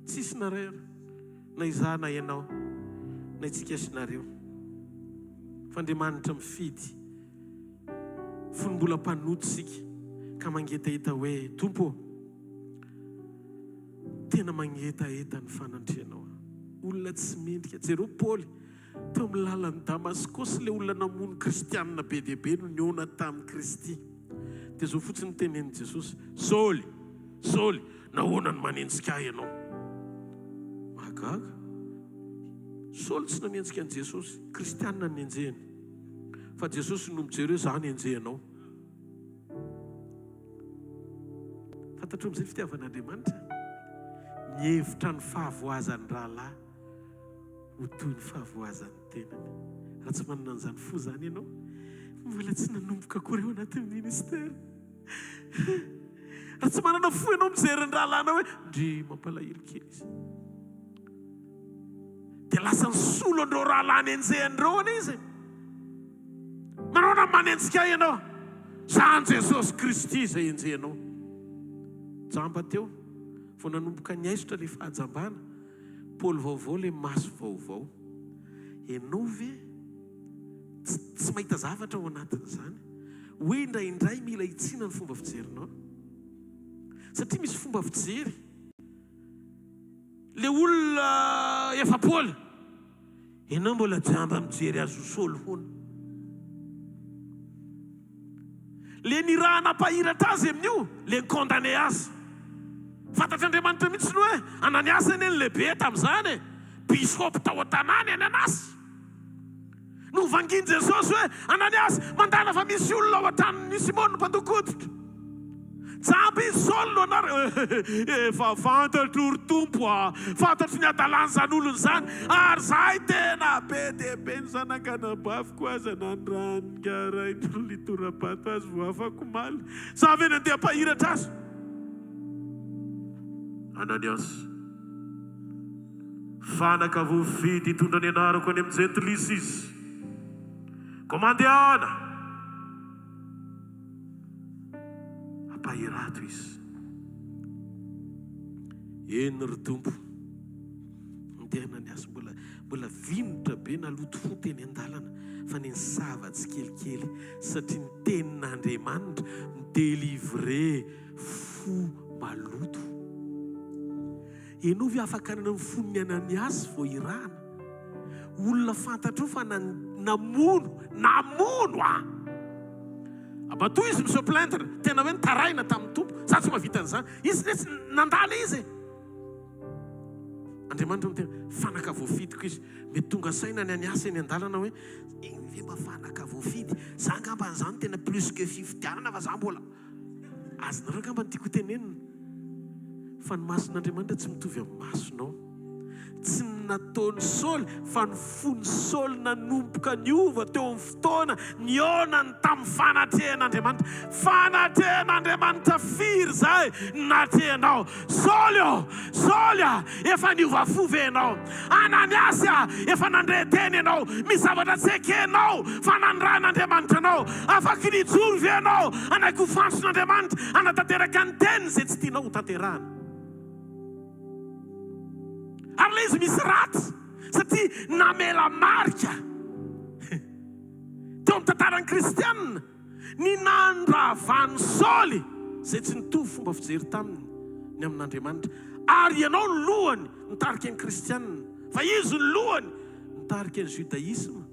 Tsisy na ray ary. Na izaho na ianao, na itsika sy nareo. Fa Andriamanitra mifidy fony mbola mpanota isika ka mangetaheta hoe, Tompo ô, tena mangetaheta ny fanandrianao aho. Olona tsy mendrika. Jereo Paoly. Teo amin'ny lalan'i Damaskosy ilay olona namono kristianina be dia be no nihaona tamin'i Kristy. Dia izao fotsiny no tenenin'i Jesosy, Saoly, Saoly, nahoana no manenjika ahy ianao? Mahagaga. Saoly tsy nanenjika an'i Jesosy, kristianina no nenjehiny. Fa Jesosy no mijery hoe izaho no enjehinao. Fantatrao amin'izay ny fitiavan'Andriamanitra? Mihevitra ny fahavoazan'ny rahalahy. ho toy ny fahavoazan'ny tenany. Raha tsy manana an'izany fo izany ianao, mbola tsy nanomboka akory ao anatin'ny ministera. Raha tsy manana fo ianao mijery ny rahalahinao hoe, ndry mampalahelo kely izy. Dia lasa nisolo an'ireo rahalahy nenjehiny ireo anie izy e. Manahoana ny manenjika ahy ianao? Izany Jesosy Kristy izay enjehinao. Jamba teo, vao nanomboka niaisotra ilay fahajambana. Paoly vaovao ilay maso vaovao. Ianao ve tsy tsy mahita zavatra ao anatin'izany? Hoe indraindray mila hitsiana ny fomba fijerinao. Satria misy fomba fijery. Le olona efa Paoly. Ianao mbola jamba mijery azy ho Saoly hono. Le nirahana hampahiratra azy amin'io, le ni-condamner azy. Fantatr'Andriamanitra mihitsy ny hoe Ananiasy anie ny lehibe tamin'izany e. Bishop tao an-tanàna i Ananiasy. Novangian'i Jesosy hoe, Ananiasy, mandàna fa misy olona ao an-tranon'i Simona mpandoko hoditra. Jamba izy, Saoly no anarany. Efa fantatro ry Tompo a! Fantatro ny hadalan'izany olona izany, ary izahay tena be dia be ny zanak'anabaviko aza nandrahan'ingahy rain'olona hitora-bato azy vao afak'omaly. Za ve nandeha hampahiratra azy? Ananiasy. Fanaka voafidy hitondra ny anarako any amin'ny jentilisa izy. Koa mandehana! Ampahirato izy. Eny ry Tompo. Ndeha ny azy mbola mbola vinitra be naloto fo teny an-dalana fa nisava tsikelikely satria ny tenin'Andriamanitra mi-délivrer fo maloto. Ianao ve afaka hanana ny fon'ny Ananiasy vao irahana? Olona fantatrao fa namono, namono a! Matoa izy mi-se plaindre, tena hoe nitaraina tamin'ny Tompo, za tsy mahavita an'izany. Izy ne tsy nandala izy e! Andriamanitra miteny, fanaka voafidiko izy. Mety tonga saina ny Aniasy eny an-dalana hoe, iny ve mba fanaka voafidy? Za angamba an'izany tena plus que fifidianana fa za mbola. Azonareo angamba ny tiako hotenenina, fa ny mason'Andriamanitra tsy mitovy amin'ny masonao. Tsy ny nataon'i Saoly, fa ny fon'i Saoly nanomboka niova teo amin'ny fotoana nihaonany tamin'ny fanatrehan'Andriamanitra. Fanatrehan'Andriamanitra firy izay natrehanao? Saoly ô! Saoly a! Efa niova fo ve ianao? Ananiasy a! Efa nandre teny ianao. Misy zavatra tsy ekenao fa nanirahan'Andriamanitra anao. Afaky nijoro ve ianao hanaiky ho fantson'Andriamanitra hanatanteraka ny teniny izay tsy tianao hotanterahana? Ary ilay izy misy ratsy satria namela marika teo amin'ny tantaran'ny kristianina. Ny nandravan'i Saoly, izay tsy nitovy fomba fijery taminy ny amin'Andriamanitra, ary ianao no lohany nitarika ny kristianina, fa izy no lohany nitarika ny judaisme,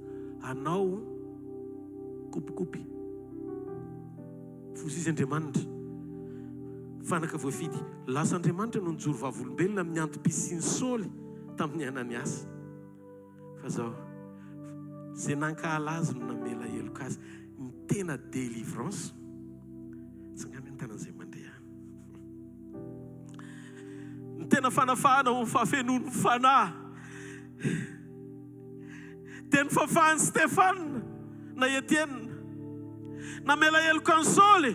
anao kopikopy. Foza izy Andriamanitra, fanaka voafidy. Lasa Andriamanitra no nijoro vavolombelona amin'ny antom-pisian'i Saoly tamin'i Ananiasy. Fa zao, ze nankahala azy no namela heloka azy. Ny tena délivrance, tsangano ny tanan'izay mandeha any. Ny tena fanafahana ho fahafenoan'ny fanahy dia ny fahafahan'i Stefana na Etienne namela heloka an'i Saoly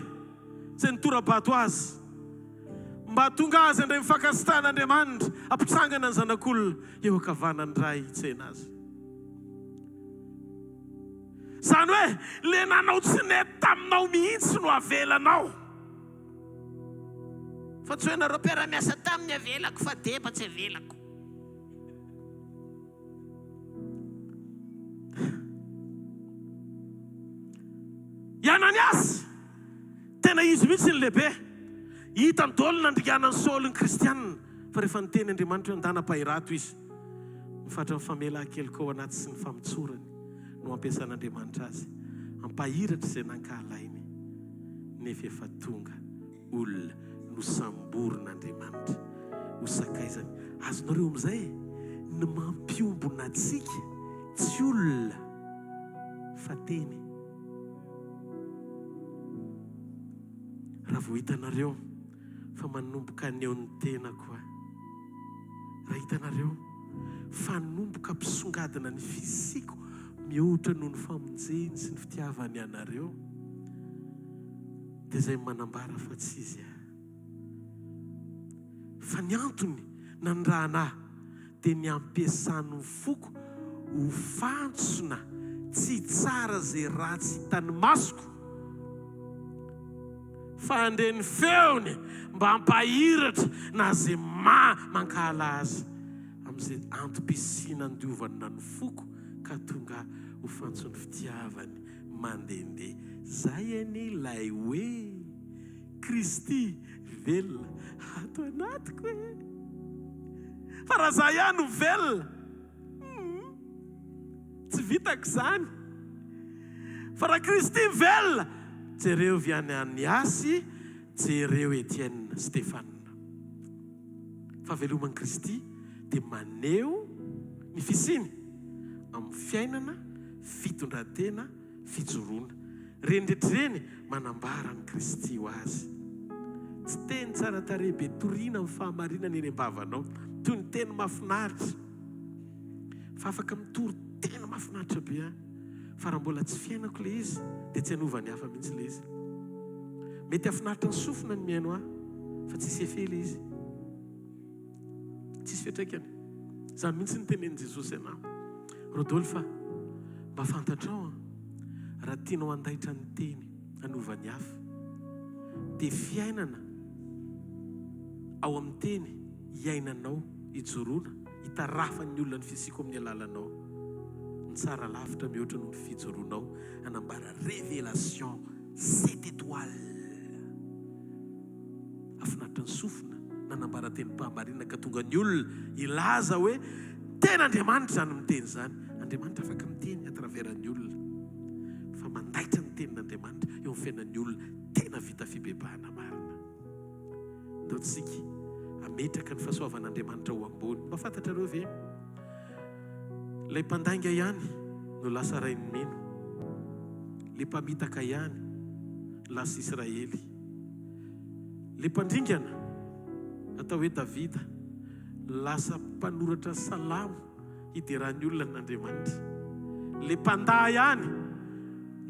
izay nitora-bato azy. Mba hahatonga azy handray ny fankasitrahan'Andriamanitra, hampitsangana ny Zanak'olona eo ankavanan'ny Ray hitsena azy. Izany hoe, le nanao tsy nety taminao mihitsy no avelanao. Fa tsy hoe nareo mpiara-miasa taminy avelako fa deba tsy avelako. I Ananiasy, tena izy mihitsy ny lehibe. Hitany daholo ny nandringanan'i Saoly ny kristianina, fa rehefa niteny Andriamanitra hoe andana ampahirato izy, ny fatran'ny famelan-keloka ao anaty sy ny famotsorany no ampiasan'Andriamanitra azy hampahiratra izay nankahalainy, nefa efa tonga. olona nosamborin'Andriamanitra ho sakaizany. Azonareo amin'izay ny mampiombona antsika tsy olona fa teny. Raha vao hitanareo fa manomboka haneho ny tenako aho, raha hitanareo fa hanomboka hampisongadina ny fisiako mihoatra noho ny famonjeny sy ny fitiavany anareo, dia izay manambara fa tsy izy aho. Fa ny antony nanirahana ahy. Dia ny ampiasany ny foko ho fantsona tsy hitsara izay ratsy hitan'ny masoko, fa handre ny feony mba hampahiratra na izay ma mankahala azy amin'izay antom-pisiana andiovana ny foko ka tonga ho fantson'ny fitiavany mandehandeha. Zay anie ilay hoe Kristy velona ato anatiko e! Fa raha za ihany no velona, humm, tsy vitako izany. Fa raha Kristy velona, jereo avy any Aniasy, jereo Etienne, Stefana. Fahaveloman'i Kristy dia maneho ny fisiany amin'ny fiainana, fitondran-tena, fijoroana. Ireny rehetra ireny manambara an'i Kristy ho azy. Tsy teny tsara tarehy be toriana amin'ny fahamarinana eny am-bavanao, toy ny teny mahafinaritra. Fa afaka mitory teny mahafinaritra be aho, fa raha mbola tsy fiainako ilay izy, dia tsy hanova ny hafa mihitsy ilay izy. Mety hahafinaritra ny sofina ny mihaino ahy, fa tsisy effet ilay izy. Tsisy fiantraikany. Izany mihitsy no tenenin'i Jesosy anah. Rodolphe a, mba fantatrao an, raha tianao handaitra ny teny hanova ny hafa, dia fiainana ao amin'ny teny iainanao, ijoroana, hitarafan'ny olona ny fisiako amin'ny alalanao. Ny tsara lavitra mihoatra noho ny fijoroanao hanambara révélation sept étoiles. Hahafinaritra ny sofina nanambara tenim-pahamarinana ka tonga ny olona hilaza hoe tena Andriamanitra izany miteny izany. Andriamanitra afaka miteny à travers ny olona fa mandaitra ny tenin'Andriamanitra eo amin'ny fiainan'ny olona tena vita fibebahana marina. Ndao tsika hametraka ny fahasoavan'Andriamanitra ho ambony. Mba fantatrareo ve? Ilay mpandainga ihany no lasa rain'ny mino. Ilay mpamitaka ihany lasa Israely. Ilay mpandringana, atao hoe Davida, lasa mpanoratra salamo hideran'ny olona an'Andriamanitra. Ilay mpandà ihany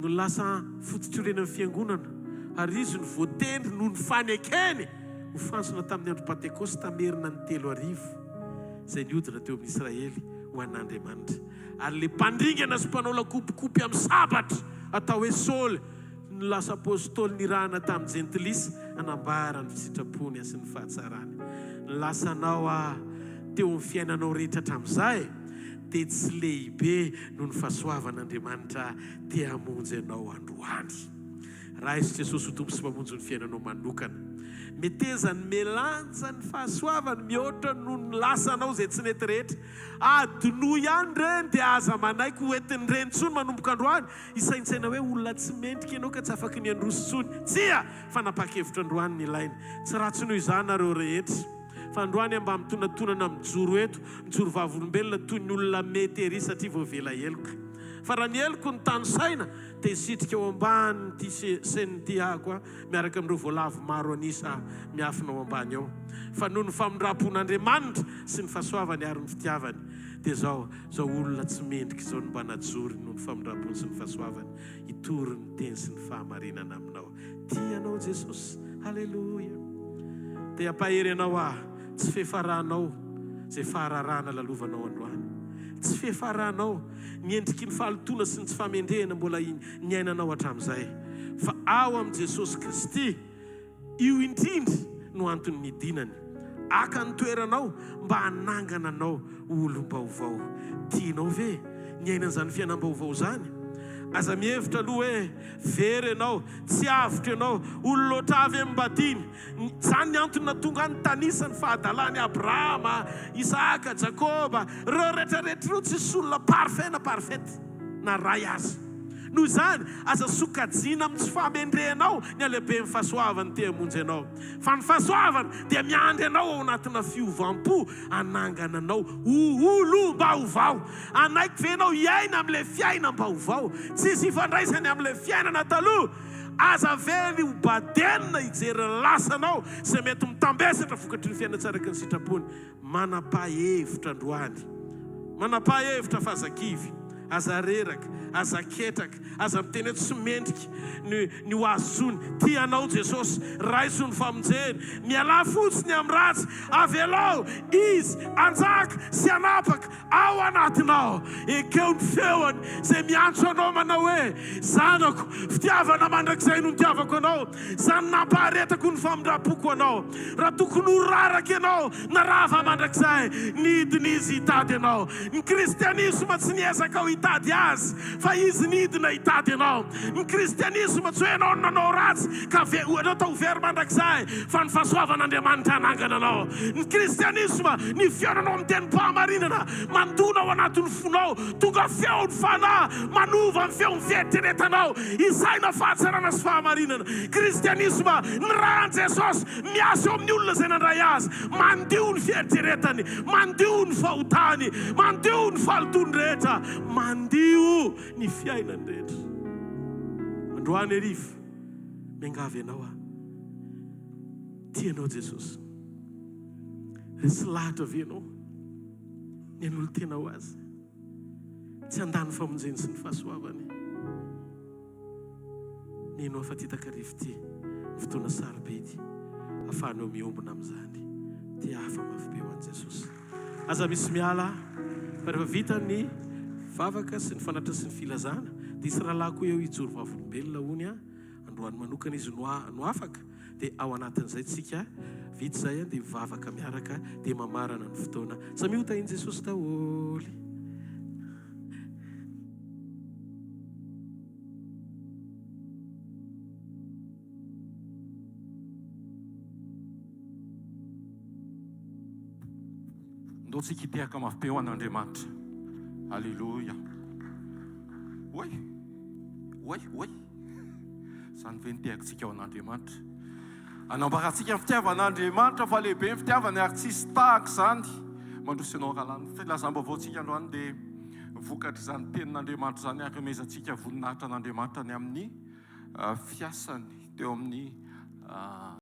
no lasa fototr'orenan'ny fiangonana, ary izy no voatendry noho ny fanekeny ho fantsona tamin'ny andro Pantekosta hamerina ny 3000 izay nihodina teo amin'ny Israely ho an'Andriamanitra. Ary ilay mpandringana sy mpanao lakopikopy amin'ny sabatra atao hoe Saoly, no lasa apostoly nirahana tamin'ny Jentilisa hanambara ny sitrapony sy ny fahatsarany. Ny lasanao aho teo amin'ny fiainanao rehetra hatramin'izay dia tsy lehibe noho ny fahasoavan'Andriamanitra te hamonjy anao androany. Raiso Jesosy ho Tompo sy Mpamonjy ny fiainanao manokana. Meteza ny melanja ny fahasoavany mihoatra noho ny lasanao izay tsy nety rehetra. Adinoy ihany ireny dia aza manaiky ho entin'ireny intsony manomboka androany. Hisaintsaina hoe olona tsy mendrika ianao ka tsy afaky ny handroso intsony. Tsia! Fanapahan-kevitra androany ny ilaina. Tsy ratsy noho izaho nareo rehetra. Fa androany aho mba mitonatonana mijoro eto, mijoro vavolombelona toy ny olona mety ery satria voavela heloka. Fa raha ny heloko no tanisaina dia hisitrika ao ambanin'ity scène ity aho koa miaraka amin'ireo voalavo maro an'isa miafina ao ambany ao. Fa noho ny famindram-pon'Andriamanitra sy ny fahasoavany ary ny fitiavany dia izao Izao olona tsy mendrika izao no mba najorony noho ny famindrampony sy ny fahasoavany hitory ny teny sy ny fahamarinana aminao. Tia anao Jesosy. Haleloia. Te hampahery anao aho. Tsy fefaranao izay fahararahana lalovanao androany. Tsy fefaranao ny endriky ny fahalotoana sy ny tsy fahamendrehana mbola niainanao hatramin'izay. Fa ao amin'i Jesosy Kristy Io indrindra no antony nidinany haka ny toeranao mba hanangana anao ho olom-baovao. Tianao ve ny hiaina an'izany fiainam-baovao izany? Aza mihevitra aloha hoe very ianao, tsy avotra ianao, olona ohatr'ahy ve no mba tiany? Izany ny antony nahatonga ahy nitanisa ny fahadalan'i Abrahama, Isahaka, Jakoba, ireo rehetra rehetra ireo tsisy olona parfait na parfaite na ray aza. Noho izany, aza sokajiana amin'ny tsy fahamendrehanao ny halehiben'ny fahasoavany te hamonjy anao. Fa ny fahasoavana dia miandry anao ao anatina fiovam-po hanangana anao ho olom-baovao. Hanaiky ve ianao hiaina amin'ilay fiainam-baovao, tsisy ifandraisany amin'ilay fiainana taloha? Aza avela ho badenina hijery ny lasanao izay mety mitambesatra vokatry ny fiainana tsy araka ny sitrapony. Manapaha hevitra androany. Manapaha hevitra fa aza kivy. Aza reraka, aza ketraka, aza miteny hoe tsy mendrika ny ny ho azo intsony. Tia anao Jesosy, raiso ny famonjeny. Mialà fotsiny amin'ny ratsy, avelao Izy hanjaka sy hanapaka ao anatinao. Ekeo ny feony izay miantso anao manao hoe, Zanako, fitiavana mandrakizay no nitiavako anao. Izany nampaharetako ny famindram-poko anao. Raha tokony ho raraka ianao na rava mandrakizay, nidina Izy hitady anao. Ny kristianisma tsy niezaka ho hitady Azy, fa Izy nidina hitady anao. Ny kristianisma tsy hoe ianao no nanao ratsy ka ve, ianao ho very mandrakizay, fa ny fahasoavan'Andriamanitra hanangana anao. Ny kristianisma, ny fihaonanao amin'ny tenim-pahamarinana, mandona ao anatin'ny fonao, tonga feo ny Fanahy, manova ny feon'ny fieritreretanao, hisaina fahatsarana sy fahamarinana. Kristianisma, ny ran'i Jesosy miasa eo amin'ny olona izay nandray Azy, mandio ny fieritreretany, mandio ny fahotany, mandio ny fahalotoany rehetra, mandio ny fiainany rehetra. Androany hariva, miangavy anao aho. Tia anao Jesosy. Resy lahatra ve ianao ny hanolo-tena ho Azy? Tsy handà ny famonjeny sy ny fahasoavany. Mino aho fa ity takariva ity ny fotoana sarobidy ahafahanao miombona amin'izany. Dia hafa mafy be ho an'i Jesosy. Aza misy miala fa rehefa vita ny vavaka sy ny fanatitra sy ny filazana dia hisy rahalahy koa eo hijoro vavolombelona hono an. Androany manokana izy no no afaka dia ao anatin'izay tsika vita izay an dia mivavaka miaraka dia mamarana ny fotoana. Samia ho tahin'i Jesosy daholo. Ndao tsika hitehaka mafy be ho an'Andriamanitra. Aleloia. Oay! Oay, oay. Izany ve ny tehakintsika ho an'Andriamanitra? Anambarantsika ny fitiavan'Andriamanitra fa lehibe ny fitiavany ary tsisy tahaka izany. Mandroso ianao rahalahy. Ny filazam-baovaontsika androany dia vokatr'izany tenin'Andriamanitra izany ary omezantsika voninahitra an'Andriamanitra ny amin'ny fiasany teo amin'ny.